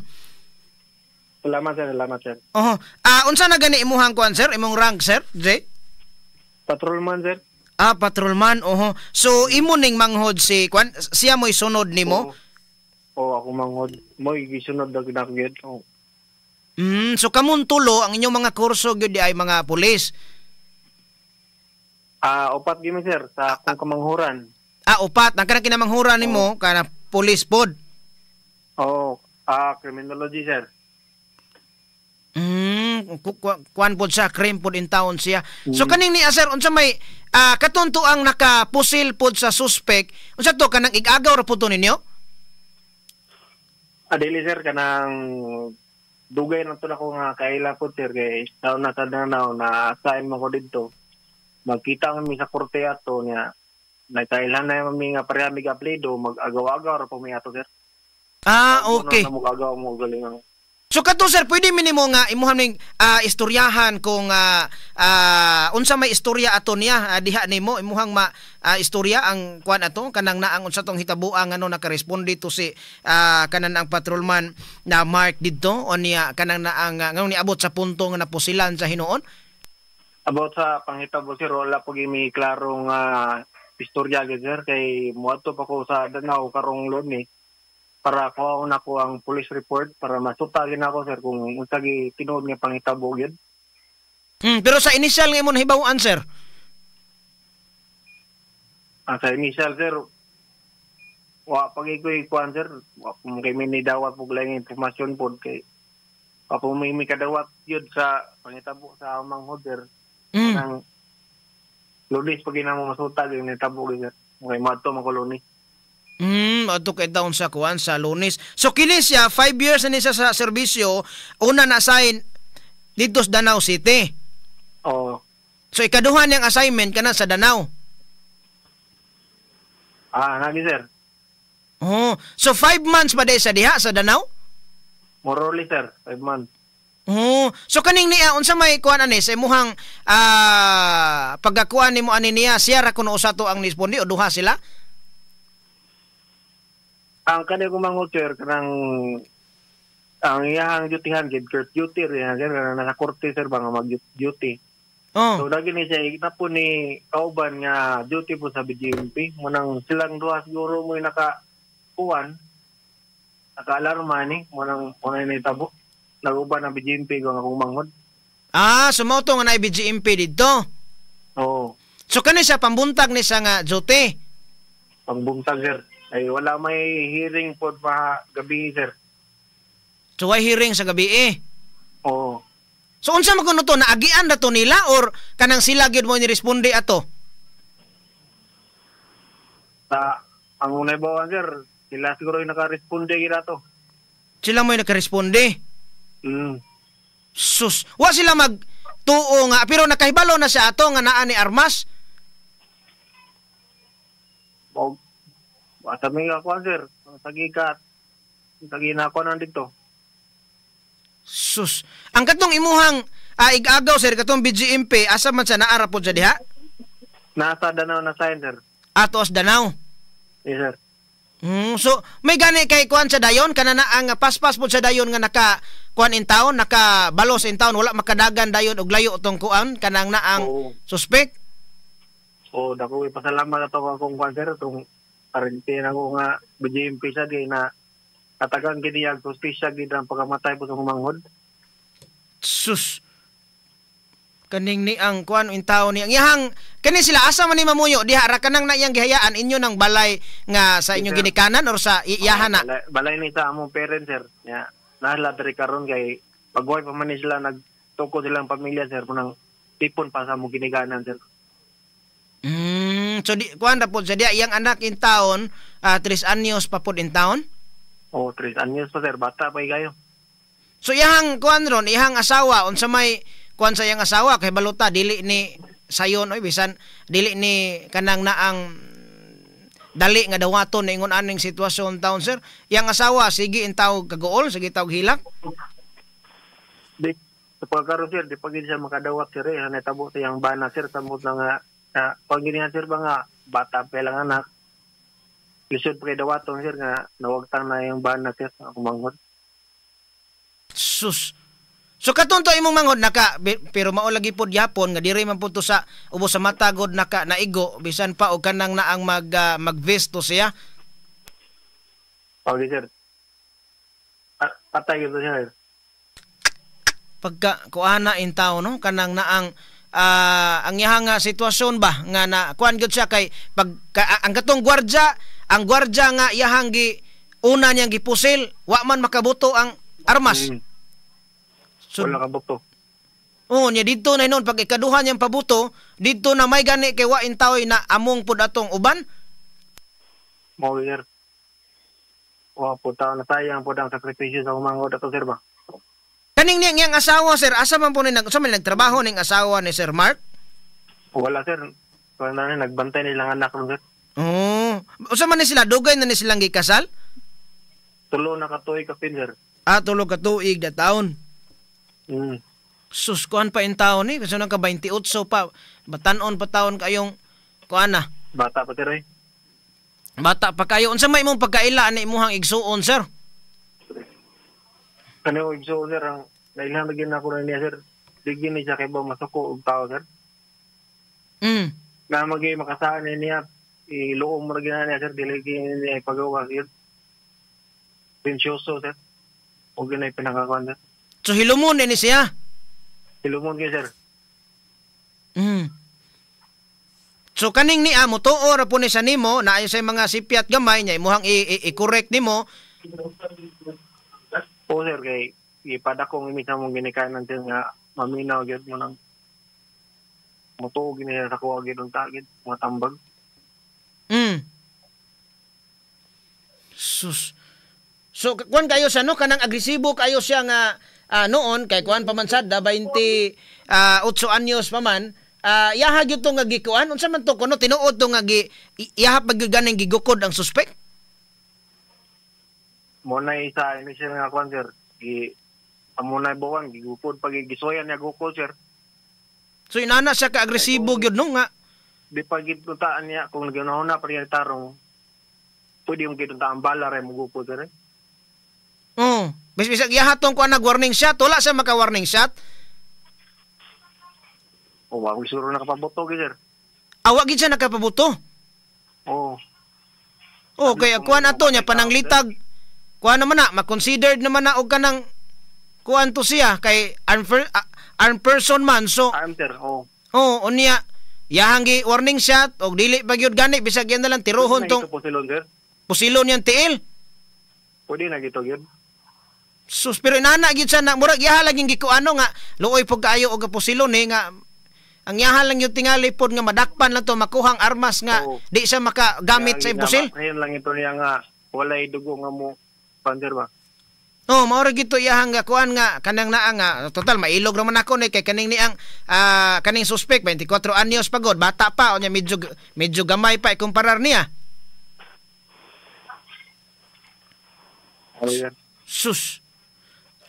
Salamat, sir, salamat, sir. Oho. Unsa na gani imuhang kuan, sir? Imong rank, sir? Jay? Patrolman, sir. Ah, patrolman. Oho. So imo ning manghod si kuan, siya mo'y sunod nimo? Oo, oh, ako manghod. Mo'y gisunod na gyud. Oh. So kamon tulo ang inyong mga kurso gyud ay mga pulis. Ah, upat gyud mi, sir, sa akong kamanghuran. Ah, upat. Ang kanang kinamanghuran nimo kana pulis pod. Oo, criminology, sir. Kuan pod siya, crime pod in town siya. So kaning ni sir, unsa may katunto ang nakapusil pod sa suspect? Unsa to, kanang igagaw ra pod to ninyo? Ah, dili, sir, kanang dugay na to nako nga kaila po, sir, kay taon na sa Danao na assign mo ko didto. Magkita kami sa korte ato niya. Nagkailhan na mi nga pareha mi apelyido, mag-agaw-agaw ra po mi ato, sir. Ah, okay. Na mo-agaw mo galing ang So kato, sir, pwede minimo nga imuha ning istoryahan kung unsa may istorya ato niya diha nimo, imuhang ma istorya ang kuan ato, kanang naang unsa tong hitabuang ano nakaresponde to si kanan ang patrolman na Mark didto o niya kanang naang nganong niabot sa punto nga napusilan sa hinuon. About sa panghitabo, sir, wala po mi klarong istorya gyud, sir, kay muadto pa ko sa Danao karong Lunes para kuhaon nako ang police report para masuta gid nako, sir, kung unsa gi tinuod nga panghitabo gyud. Pero sa initial nga imo nahibaw-an, sir? Ang sa initial, sir, wa pa gyud ko'y kuan, sir, wa po kay mi nidawat og laing impormasyon pod kay wa po mi kadawat gyud sa panghitabo sa manghod, sir. Kanang Lunes pag ginamo masutag yung nitabo gyud, sir. Okay, madto man ko Lunes. Adto kay taon sa kuan sa Lunes. So kini siya 5 years na ni siya sa serbisyo, una na assign dito sa Danao City. Oo. So ikaduha niyang assignment kana sa Danao. Ah, nagi, sir. Oh, so 5 months pa day sa diha sa Danao? More or less, sir. 5 months. Oh, so kaning niya unsa may kuan ani sa imuhang pagkakuan nimo ani niya, siya ra kuno usa to ang nispondi o duha sila? Ang kani ko manghod, sir, kanang ang iyahang dutyhan gid court duty rin sir, kanang nasa korte, sir, ba nga mag duty. Oh. So lagi ni siya na po ni kauban nga duty po sa BGMP. Munang silang duha siguro mo naka kuan, naka-alarma ni, munang unay na itabo. Naguban ang BGMP ko nga akong manghod. Ah, so mao to nga naay BGMP didto. Oo. So kani siya pambuntag ni siya nga duty. Pangbuntag, sir. Ay wala may hearing po pa gabi, sir. So way hearing sa gabi eh. Oo. So unsa man kuno to, naagian na to nila or kanang sila gyud mo ni responde ato? Sa ang unay bawan, sir, sila siguro yung naka-responde gid ato. Sila mo yung nakaresponde. Sus, wa sila mag tuo nga pero nakahibalo na siya ato nga naa ni armas. O asa may ka sir, sagi ka sagi na ako nang dito. Sus, ang katong imuhang igagaw, sir, katong BGMP, asa man siya naara po siya diha? Nasa Danao na sign, sir. Ato as Danao. Yes, sir. So may gani kay kuan sa dayon kana na ang paspas po sa dayon nga naka kuan in town, naka balos in town, wala makadagan dayon og layo tong kuan kanang naang Oo. Suspect. O dako ipasalamat ato akong kuan, sir, tong parente na ko nga BGMP sa di na katagang gid niya suspicious gid ang pagkamatay po sa manghod. Sus. Kaning ni ang kuan in town ni ang iyahang kani sila asa man ni mamuyo diha ra kanang na iyang gihayaan inyo ng balay nga sa inyong Yes, sir. ginikanan or sa iyahan na. Balay, balay ni sa among parents, sir. Ya, nahala diri karon kay pagbuhay pa man ni sila nagtukod silang pamilya, sir, kunang tipon pa sa among ginikanan, sir. So di kuan ra pod sa diha iyang anak in town, 3 anyos pa pod in town. O 3 anyos pa, sir, bata pa kayo. So iyang kuan ron, iyang asawa, unsa may kuan sa iyang asawa kay baluta dili ni sayon oy, bisan dili ni kanang naang dali nga dawaton na ingon aning sitwasyon taon, sir. Iyang asawa sige in tawag kaguol, sige tawag hilak. Di sa pagkaroon, sir, di pa gid siya makadawat, sir, eh. Hanay tabo sa iyang bana, sir, samot na nga na pag ginihan, sir, ba nga bata pa lang anak. Lisod pa kay dawaton, sir, nga nawagtang na yung bana, sir, ako manghod. Sus. So katon to imong manghod naka pero mao lagi pod yapon nga diri man pud to sa ubos sa mata god naka naigo bisan pa og kanang naang mag-vesto siya. Okay, sir. Patay gyud to siya, sir. Pagka kuana in tao no kanang naang ang iyang nga sitwasyon ba nga na kuan gyud siya kay pag ang katong gwardya, ang gwardya nga iyahang gi una niyang gipusil, wa man makabuto ang armas. So, wala ka buto. Oo, niya didto na hinuon pag ikaduha niyang pabuto, didto na may gani kay wa intawoy na among pud atong uban. Mao, sir. Wa po tao na sayang po ang sakripisyo sa umangod ato, sir, ba. Kaning niyang iyang asawa, sir, asa man po ni nag sa man nagtrabaho ning asawa ni Sir Mark? Wala, sir. Wala na nagbantay nilang anak ron, sir. Oh, usa man ni sila dugay na ni silang gikasal? 3 na ka tuig kapin, sir. Ah, 3 ka tuig na taon. Sus, kuan pa in taon ni, kasi nang ka 28 pa, batanon pa taon kayong kuan na. Bata pa, sir, eh. Bata pa kayo. Unsa may imong pagkaila ani imuhang igsuon, sir? Kani ko igsuon, sir, ang nailhan na ako na niya, sir. Di gyud ni siya kay ba masuko og tao, sir. Na magi makasaan ni niya, iluom mo na gina niya, sir, dili gyud niya ipagawa, sir. Pensyoso, sir. O gina pinakakuan, sir. So hilumon ni siya. Hilumon gyud, sir. So kaning niya mo tuo ra po ni sa nimo na ayon sa mga sipyat gamay niya imuhang i-correct nimo. Oo, sir, kay ipadakong imi sa mong ginikanan, sir, nga maminaw gyud mo nang Mutuog niya sa kuha gid unta gid mga tambag. Sus. So kuan kayo sa no, kanang agresibo kayo siya nga noon kay kuan pa man sad 28 anyos pa man. Yaha gyud to nga gikuan, unsa man to kuno tinuod to nga gi yaha pa gyud ganing gigukod ang suspect? Mo na isa ini siya nga kuan sir. Gi amo na buwan gigukod pag gisuyan niya gukod sir. So inana siya ka agresibo gyud no nga. Di pa gid untaan niya kung naginahon na pa niya tarong pwede yung gid untaan bala ra mo gukod sir. Oh, bisag yaha tong kuan nag warning shot, wala siya maka warning shot. O wa siguro nakapabuto gid sir. Awa gid siya nakapabuto. Oo. Oh, kay kuan ato niya pananglitag. Kuan naman na, ma-considered naman na og kanang kuan to siya kay armed person man, so armed sir. Oh. Oh, unya yahang gi warning shot og dili pa gyud gani bisag yan na lang tiruhon tong pusilon sir. Pusilon niyang tiil. Pwede na gito gyud. Sus, pero inana gyud siya na murag yaha lang yung gikuano nga luoy pug kaayo og pusilon eh nga ang yaha lang yung tingali pod nga madakpan lang to makuhang armas nga oh, di siya makagamit sa impusil. Ngayon lang ito niya nga walay dugo nga mo panser ba. Oh, mao ra gito iyahang nga kuan nga kanang naa nga total mailog ra man ako ni kay kaning niang kaning suspect 24 anyos pa god, bata pa unya medyo gamay pa ikumparar niya. Oh, yeah. Sus.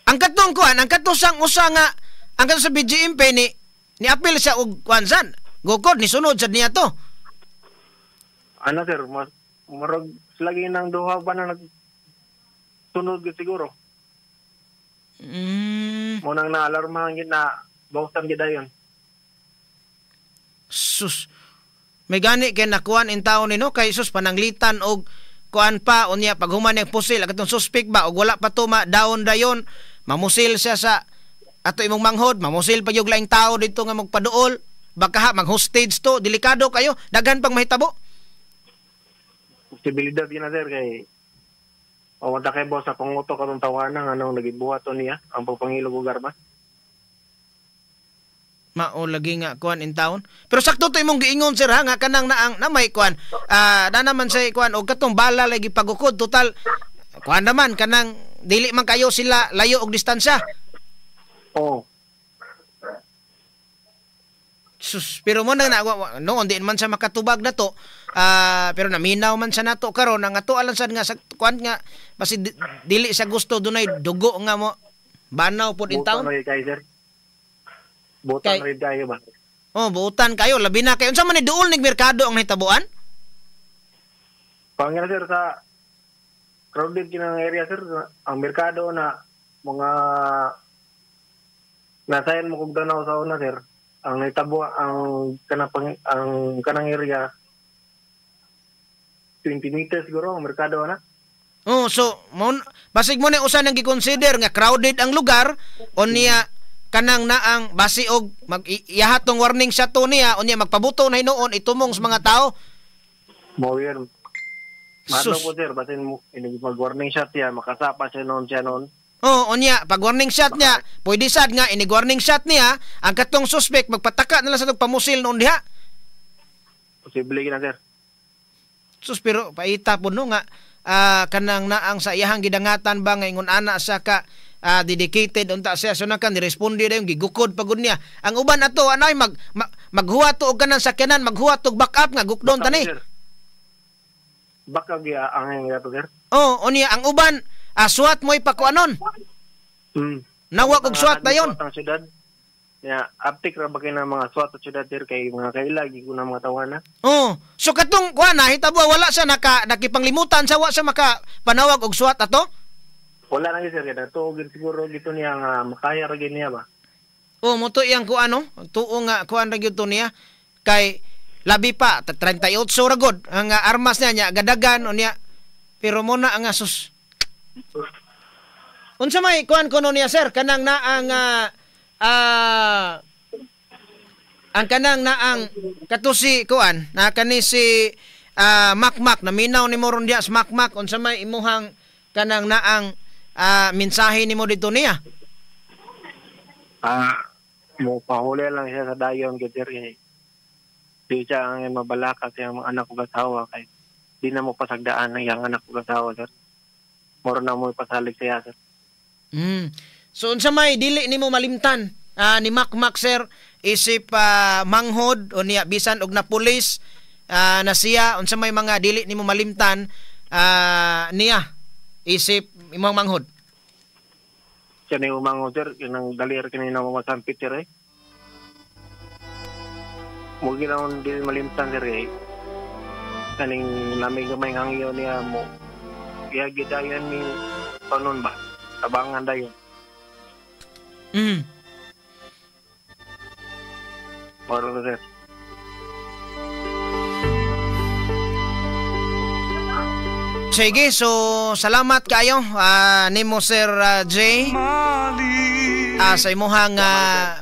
Ang katong kuan, ang katong usa nga ang katong sa BGMP ni apil siya og kuan san. Gukod ni sunod sad niya to. Ano sir, mas murag lagi nang duha pa na nagsunod gid siguro. Mo nang naalarmahan gid na bawsan gid dayon. Sus. May gani kay nakuan in taon ni no kay sus pananglitan og kuan pa unya paghuman niyang pusil ang katong suspect ba og wala pa to ma down dayon mamusil siya sa ato imong manghod, mamusil pa yung laing tao dito nga magpaduol, baka ha, mag-hostage to, delikado kayo, daghan pang mahitabo. Posibilidad yun na sir, kay o wala kay boss sa panguto katong tawanan, anong nagibuhat to niya, ang pagpangilog og armas. Mao lagi nga kuan in town. Pero sakto to imong giingon sir ha, nga kanang naang na may kuan, na naman say kuan og katong bala lagi pagukod, total kuan naman kanang dili man kayo sila layo og distansya. Oh. Sus, pero mo na noon di man siya makatubag na to. Pero naminaw man siya nato karon ang ato alang sad nga sa kuan nga basi dili sa gusto dunay dugo nga mo banaw pod in town. Butan kay sir. Butan rin kayo ba? Oh, butan kayo labi na kayo. Unsa man ni duol ning merkado ang nahitabuan? Pangira sir sa crowded kinang area sir, ang merkado na mga nasayan mo kog danaw sa una sir, ang nahitabo ang ang kanang area 20 meters siguro ang merkado na. Oh, so mon basig mo ni usa nang gi-consider nga crowded ang lugar unya kanang naang basi og mag iyahat tong warning shot to niya unya magpabuto na hinuon itumong sa mga tao. Mo yun. Madlo po sir, basin mo inig mag-warning shot niya makasapa siya noon. Oh, unya pag warning shot niya, pwede sad nga inig warning shot niya ang katong suspect magpataka na lang sa pamusil noon diha. Posible gina sir. Sus, pero paita po no nga kanang naang sa iyahang gidangatan ba nga ingon ana sa ka dedicated unta siya so na kan niresponde dayon gigukod pagud niya. Ang uban ato anay maghuwat og kanang sakyanan, maghuwat og backup nga gukdon tani. Backup gyud ang ato sir. Oh, unya ang uban SWAT mo'y pakuanon. Nawag og SWAT dayon. Ang syudad. Ya, aptik ra ba kay na mga SWAT sa syudad sir kay mga kaila gi kuna mga tawana. Oh, so katong kuan na hitabo wala sa nakipanglimutan sa wa sa maka panawag og SWAT ato? Wala na sir kay nato siguro gito niya nga makaya ra gyud niya ba. Oh, mo to iyang kuan no. Tuo nga kuan ra gyud to niya kay labi pa 38 ra gud ang armas niya nya gadagan unya pero mo na ang sus. Unsa may kuan kuno niya sir kanang naang ang kanang naang katusi kuan na kani si Makmak naminaw nimo ron diya sa Makmak unsa may imuhang kanang naang mensahe nimo dito niya? Mo pahuli lang siya sa dayon gyud sir kay Di siya ang mabalaka sa iyang mga anak ug asawa kay di na mo pasagdaan ang iyang anak ug asawa, sir. Moro na mo ipasalig siya, sir. So unsa may dili nimo malimtan ni Makmak, sir, isip manghod o niya bisan og na pulis na siya, unsa may mga dili nimo malimtan niya isip imong manghod? Siya ni manghod, sir, kanang dalir kini na masampit, sir, eh. Mo ginaon dili malimtan, sir, eh. Kaning lamig gamay hangyo niya mo. Kaya gidayon ni panon ba? Tabangan dayon. Moro, sir. Sige, so salamat kayo nimo Sir Jay sa imuhang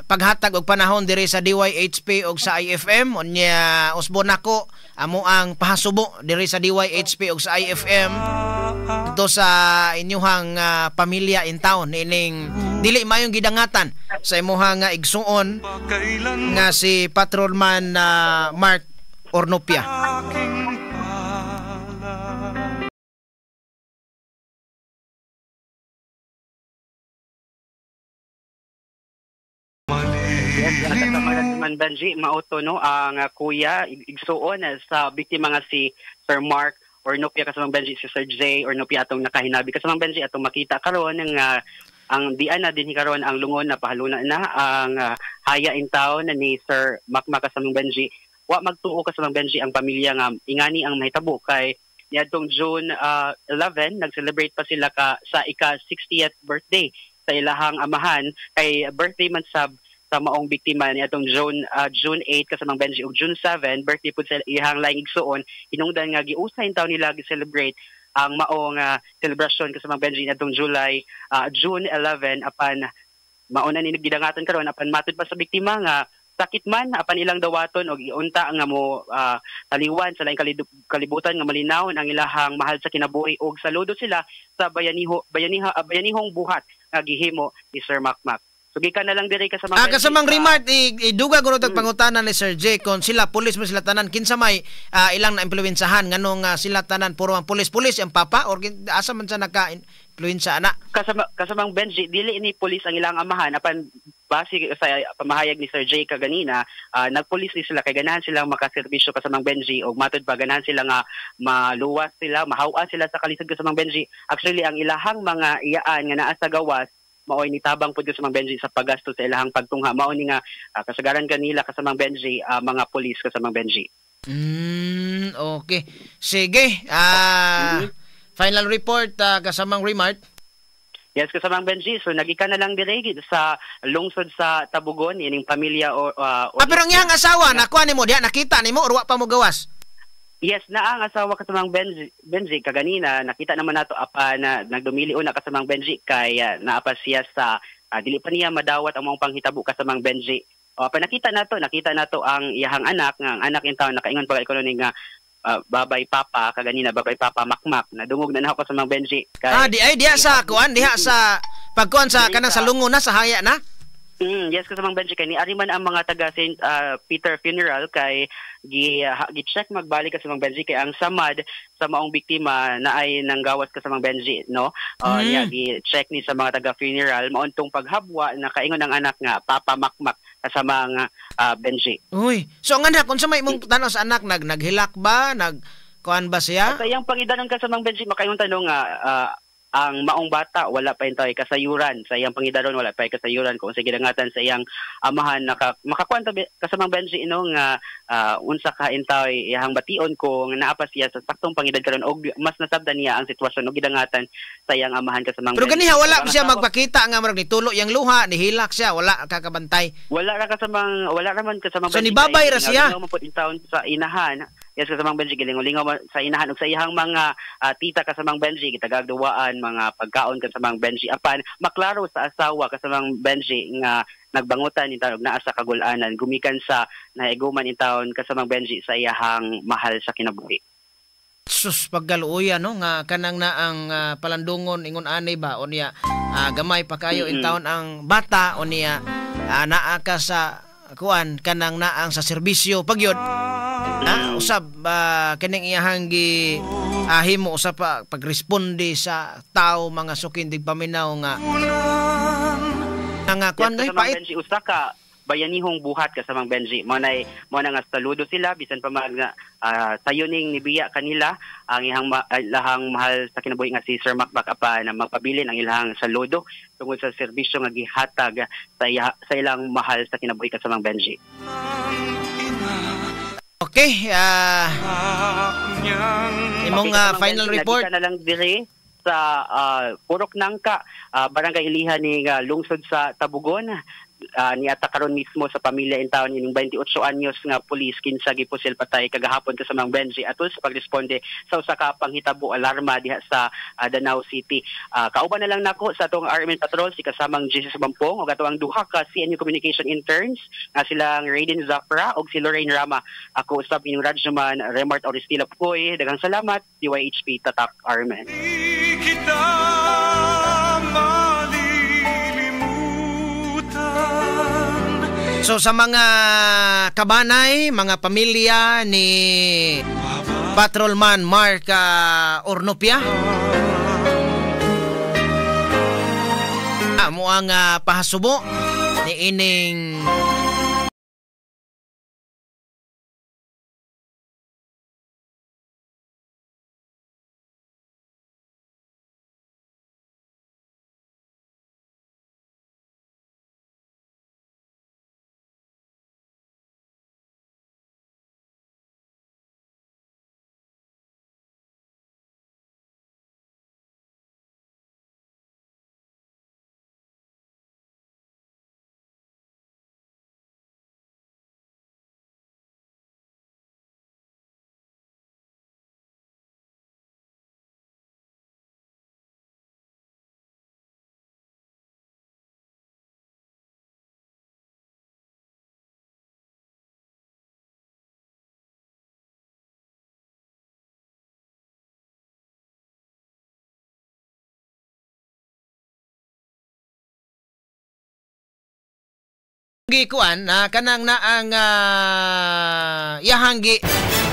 paghatag og panahon diri sa DYHP og sa IFM. Unya usbon nako amo ang pahasubo diri sa DYHP og sa IFM dito sa inyuhang pamilya in town ining dili mayong gidangatan sa imuhang igsuon nga si Patrolman Mark Ornopia. Yes, kasama Benji, mauto no ang kuya igsuon sa biktima nga si Sir Mark Ornopia, kasamang Benji si Sir Jay Ornopia atong nakahinabi. Kasamang Benji atong makita karon nga ang dian na din karon ang lungon na pahaluna na ang haya in town ni Sir Makmak, kasamang Benji. Wa magtuo, kasamang Benji, ang pamilya nga ingani ang mahitabo kay niadtong June 11 nag-celebrate pa sila ka sa ika 60th birthday sa ilahang amahan kay birthday man sab sa maong biktima ni atong June 8, kasamang Benji, ug June 7 birthday pud sa iyang laing igsuon. Hinungdan nga giusay taon nila gi-celebrate ang maong selebrasyon, kasamang Benji, atong June 11 apan mauna ni nagidangatan karon apan matud pa sa biktima nga sakit man apan ilang dawaton og iunta nga mo taliwan sa laing kalibutan nga malinawon ang ilahang mahal sa kinabuhi og saludo sila sa bayanihong buhat nga gihimo ni Sir Makmak. So gikan na lang diri kasamang kasamang Remart, iduga guro tag pangutana ni Sir J kon sila pulis mo sila tanan kinsa may ilang na-impluwensahan nganong sila tanan puro ang pulis-pulis ang papa or asa man sa naka-impluwensa ana? Kasamang Benji, dili ni pulis ang ilang amahan apan base sa pamahayag ni Sir J kaganina, nagpulis ni sila kay ganahan silang makaserbisyo, kasamang Benji, og matud pa ganahan sila nga maluwas sila, mahaw-an sila sa kalisod, kasamang Benji. Actually ang ilahang mga iyaan nga naa sa gawas maoy ni tabang pud kasamang Benji sa paggasto sa ilahang pagtungha. Mao ni nga kasagaran kanila, kasamang Benji, mga pulis, kasamang Benji. Okay. Sige. Final report kasamang Remart. Yes, kasamang Benji. So nagika na lang dire sa lungsod sa Tabugon ining pamilya o pero ang iyang asawa nakuha nimo diha, nakita nimo or wa pa mo gawas? Yes, na ang asawa, kasamang Benji kaganina nakita naman nato apan na nagdumili una, kasamang Benji, kay naapa siya sa dili pa niya madawat ang mga panghitabo, kasamang Benji. O apan nakita nato ang iyahang anak nga ang anak in town nakaingon pa ikono nga babay papa kaganina, babay papa Makmak. Nadungog na nako, kasamang Benji kay di ay diha sa kuan, diha sa pagkuan sa kanang sa lungo na sa haya na. Yes, kasamang Benji, kay niari man ang mga taga St. Peter Funeral kay gi-check magbalik, kasamang Benji, kay ang samad sa maong biktima na ay nanggawas, kasamang Benji, no? Niya gi-check ni sa mga taga funeral maontong paghabwa nakaingon ang anak nga Papa Makmak, kasamang Benji. Uy, so ang anak unsa may imong tan-aw sa anak, naghilak ba, nagkuan ba siya? Sa iyang pangidanon, kasamang Benji, makaingon tanong nga ang maong bata wala pa intoy kasayuran sa iyang pangidaron, wala pa kasayuran kung sa gidangatan sa iyang amahan. Makakuan kasamang Benji ino nga unsa ka intoy iyang bation kung naa pa siya sa saktong pangidad karon og mas nasabdan niya ang sitwasyon og gidangatan sa iyang amahan, kasamang Pero ganiha wala pa siya magpakita nga murag nitulo iyang luha, nihilak siya, wala kakabantay. Wala ra kasamang, wala ra man, kasamang So ni babay ra siya sa inahan. Yes, kasamang Benji, gilingaw-lingaw sa inahan ug sa iyang mga tita, kasamang Benji, gitagagduwaan mga pagkaon, kasamang Benji. Apan maklaro sa asawa, kasamang Benji, nga nagbangutan in taon naa sa kagulanan gumikan sa naiguman in taon, kasamang Benji, sa iyahang mahal sa kinabuhi. Sus, paggaluoya no nga kanang na ang palandungon ingon ani ba o niya gamay pa kayo in taon ang bata o niya naa ka sa kuan kanang naang sa serbisyo pagyod. Usab kining iyahang gi himo usab pa pagresponde sa tao mga sukin tigpaminaw nga nga kuan yes, pait Benji, usa ka bayanihong buhat kasamang Benji. Mao na nga saludo sila bisan pa mag sayuning nibiya kanila ang ihang ilahang mahal sa kinabuhi nga si Sir Macmac apan na magpabilin ang ilahang saludo tungod sa serbisyo nga gihatag sa ilang mahal sa kinabuhi kasamang Benji. Okay, imong okay, final Benji, report na lang diri sa Purok Nangka, Barangay Ilihan ni lungsod sa Tabugon. Niata karon mismo sa pamilya in town ining 28 anyos nga pulis kinsa gipusil patay kagahapon kasamang Benji atol sa pagresponde sa usa ka panghitabo alarma diha sa Danao City. Kauban na lang nako sa atong RMN Patrol si kasamang Jesus Bampong ug ato ang duha ka CNU Communication interns nga silang Raiden Zafra ug si Lorraine Rama. Ako usab inyong radyoman Remart Oristila Pukoy. Daghang salamat, DYHP Tatak RMN. Kita So sa mga kabanay, mga pamilya ni Patrolman Mark Ornopia, mo ang pahasubo ni ining gikuan na kanang naang yahanggi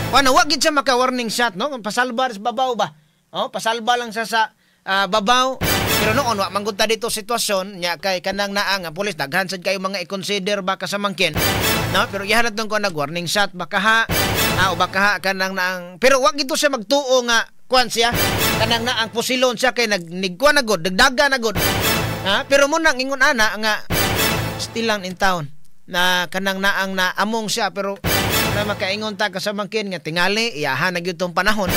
kuan wa gid siya maka warning shot, no? Pasalba sa babaw ba, oh, pasalba lang siya sa babaw. Pero noon wa man gud ta dito sitwasyon nya kay kanang naang ang pulis daghan sad kayo mga i-consider ba kasamangkin, no? Pero iyahan natong kuan nag warning shot baka ha, o baka ha kanang naang, pero wa gid to siya magtuo nga kuan siya kanang naang pusilon siya kay nagnigkuan na gud, dagdaga na gud, ha? Pero mo nang ingon ana nga still lang in town na kanang naang na among siya, pero na makaingon ta kasamangkin nga tingali iyahan na gyud tong panahon,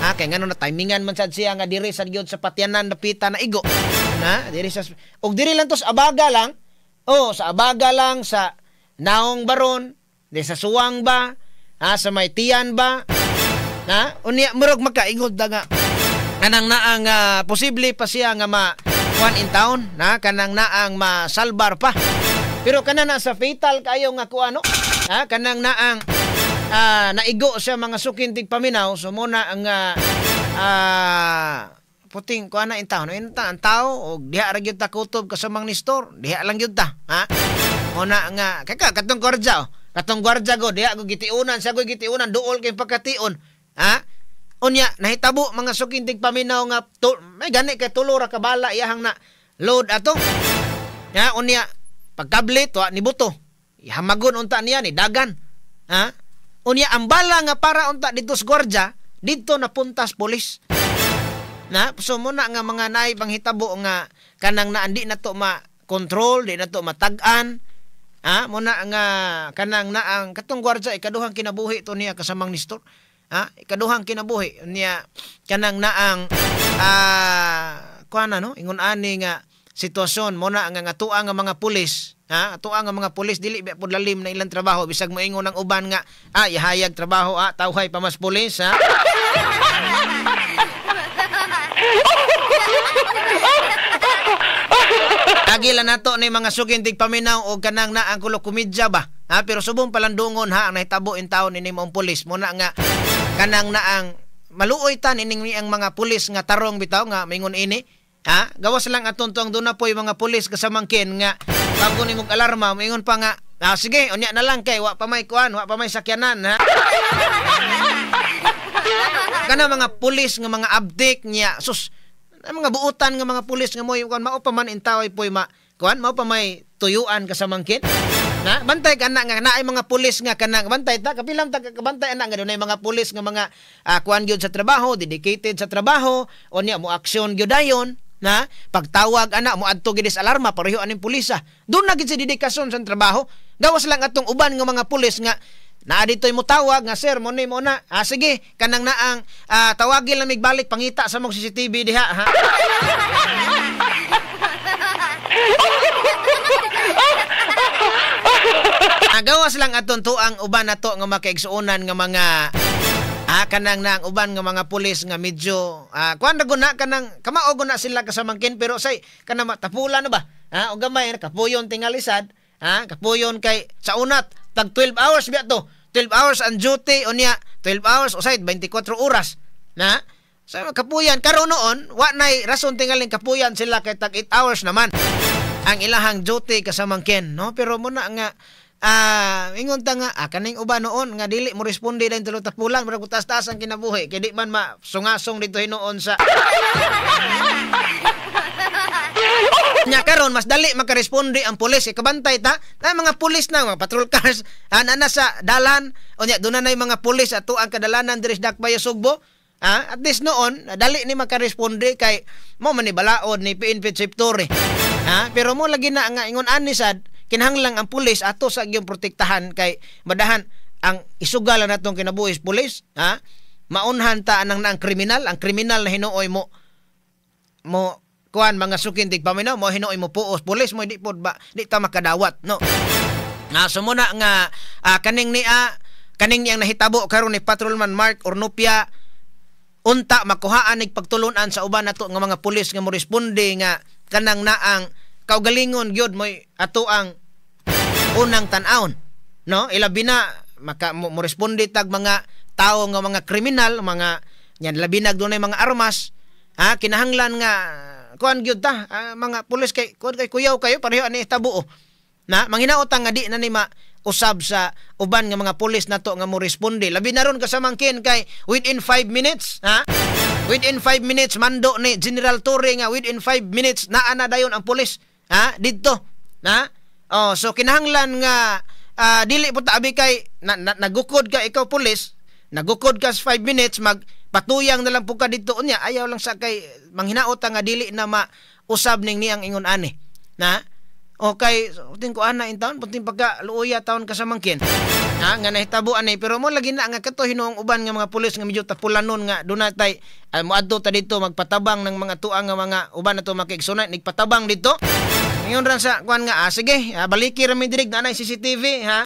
ha? Kay ngano na timingan man sad siya nga diri sad gyud sa patyanan napita na igo na diri sa og diri lang to sa abaga lang, oh, sa abaga lang sa Naong Baron, di sa Suwang ba, ha, sa may Tiyan ba, ha? Unya murag makaingon ta nga kanang naang posible pa siya nga ma one in town, na kanang naang masalbar pa. Pero kanang na sa fatal kayo nga kuano, ha, kanang naang naigo sa mga sukin tigpaminaw, so muna ang puting kuana in town, ang tao og diha ra gyud ta kutob kasamang ni store, diha lang gyud ta, ha. Muna nga kay katong gwardiya, oh, katong gwardiya go diha go gitiunan siya go gitiunan duol kay pagkation, ha. Unya nahitabo mga sukin tigpaminaw nga may gani kay tulo ra ka bala iyahang na load ato. Ya unya pagkablit wa ni buto. Ihamagon unta niya ni dagan. Ha? Unya ang bala nga para unta didto sa gwardiya, didto napuntas pulis. Na so muna nga mga naay panghitabo nga kanang na andi na to ma-control, di na to matag-an. Ha? Muna nga kanang naang katong gwardiya ikaduhang kinabuhi to niya kasamang ni store. Ha, ikaduhang kinabuhi niya kanang naang kuan na, no, ingon ani nga sitwasyon mo na nga tua nga mga pulis, ha, tua nga mga pulis dili ba pud lalim na ilang trabaho bisag moingon ang uban nga ihayag trabaho, tawhay pa mas pulis, ha. Lagi lang nato ni mga sukin tigpaminaw og kanang naang kulo komedya ba, ha, pero subong palandungon, ha, ang nahitabo in taon ini maong pulis mo na nga kanang naang maluoy tan ining ang mga pulis nga tarong bitaw nga mingon ini, ha, gawas lang aton tuang duna poy mga pulis kasamangkin nga bago nimog alarma moingon pa nga sige unya na lang kay wa pa may kuan, wa pa may sakyanan, ha. Kana mga pulis nga mga abdik niya, sus, ang mga buutan nga mga pulis nga moy kuan mao pa man intaway poy ma kuan mao pa may tuyuan kasamangkin. Na bantay kana nga naay mga pulis nga kanang bantay ta kapilam ta kabantay ana nga dunay mga pulis nga mga kuan gyud sa trabaho, dedicated sa trabaho, o niya mo aksyon gyud dayon na pagtawag ana mo adto gid sa alarma pareho aning pulisa. Doon na gid sa dedikasyon sa trabaho. Gawas lang atong uban nga mga pulis nga naa dito'y mo tawag nga sir mo ni mo na. Ah, sige kanang naang tawagin lang migbalik pangita sa mong CCTV diha ha. Gawas lang aton tuang uban nato nga makaigsuonan nga mga kanang naang uban nga mga pulis nga medyo kuan ra guna kanang kamao guna sila kasamangkin pero say kanang tapulan na ba ha o gamay kapuyon tingalisad ha kapuyon kay sa unat tag 12 hours biya to 12 hours ang duty unya 12 hours usay 24 oras na sa so, kapuyan karon noon wa nay rason tingaling kapuyan sila kay tag 8 hours naman ang ilahang duty kasamangkin no pero muna nga ingon ta nga kaning uban noon nga dili mo responde dayon tulo tapulan murag taas-taas ang kinabuhi kay di man ma sungasong dito hinuon sa nya karon mas dali makaresponde ang pulis kay kabantay ta na mga pulis na mga patrol cars ana na sa dalan unya duna nay mga pulis ato ang kadalanan diri sa Dakbayo Sugbo at least noon dali ni makaresponde kay mo man ni balaod ni PNP Chief Torre pero mo lagi na nga ingon ani sad kinahanglan ang pulis ato sa iyong protektahan kay madahan ang isugal na natong kinabuhi pulis ha maunhan ta anang na ang kriminal na hinuoy mo mo kuan mga sukin tigpaminaw mo hinuoy mo puos pulis mo di pod ba di ta makadawat no. So muna nga kaning niya kaning niyang nahitabo karon ni Patrolman Mark Ornopia unta makuhaan nig pagtulunan sa uban nato nga mga pulis nga mo responde nga kanang naang kaugalingon gyud moy ato ang unang tan-awon no ilabi na maka mo responde tag mga tawo nga mga kriminal mga yan labi na dunay mga armas ha kinahanglan nga kuan gyud ta mga pulis kay kuan kay kuyaw kayo pareho ani tabo na manghinaot nga di na ni mausab sa uban nga mga pulis nato nga mo responde labi na ron kasamangkin kay within 5 minutes ha within 5 minutes mando ni General Torre nga within 5 minutes naa na dayon ang pulis ha didto na oh so kinahanglan nga dili po ta abi kay nagukod ka ikaw pulis nagukod ka sa 5 minutes mag patuyang na lang po ka dito unya ayaw lang sa kay manghinaot nga dili na mausab ning niyang ingon ani na okay tin ko ana in taon puting pagka luoya taon kasamangkin ha nga nahitabo ani pero mo lagi na nga kato hinuong uban nga mga pulis nga medyo tapulanon nga dunay tay moadto ta dito magpatabang ng mga tuang nga mga uban nato makigsunay nigpatabang dito ingon ra sa kuan nga sige baliki ra mi diri na anay CCTV ha.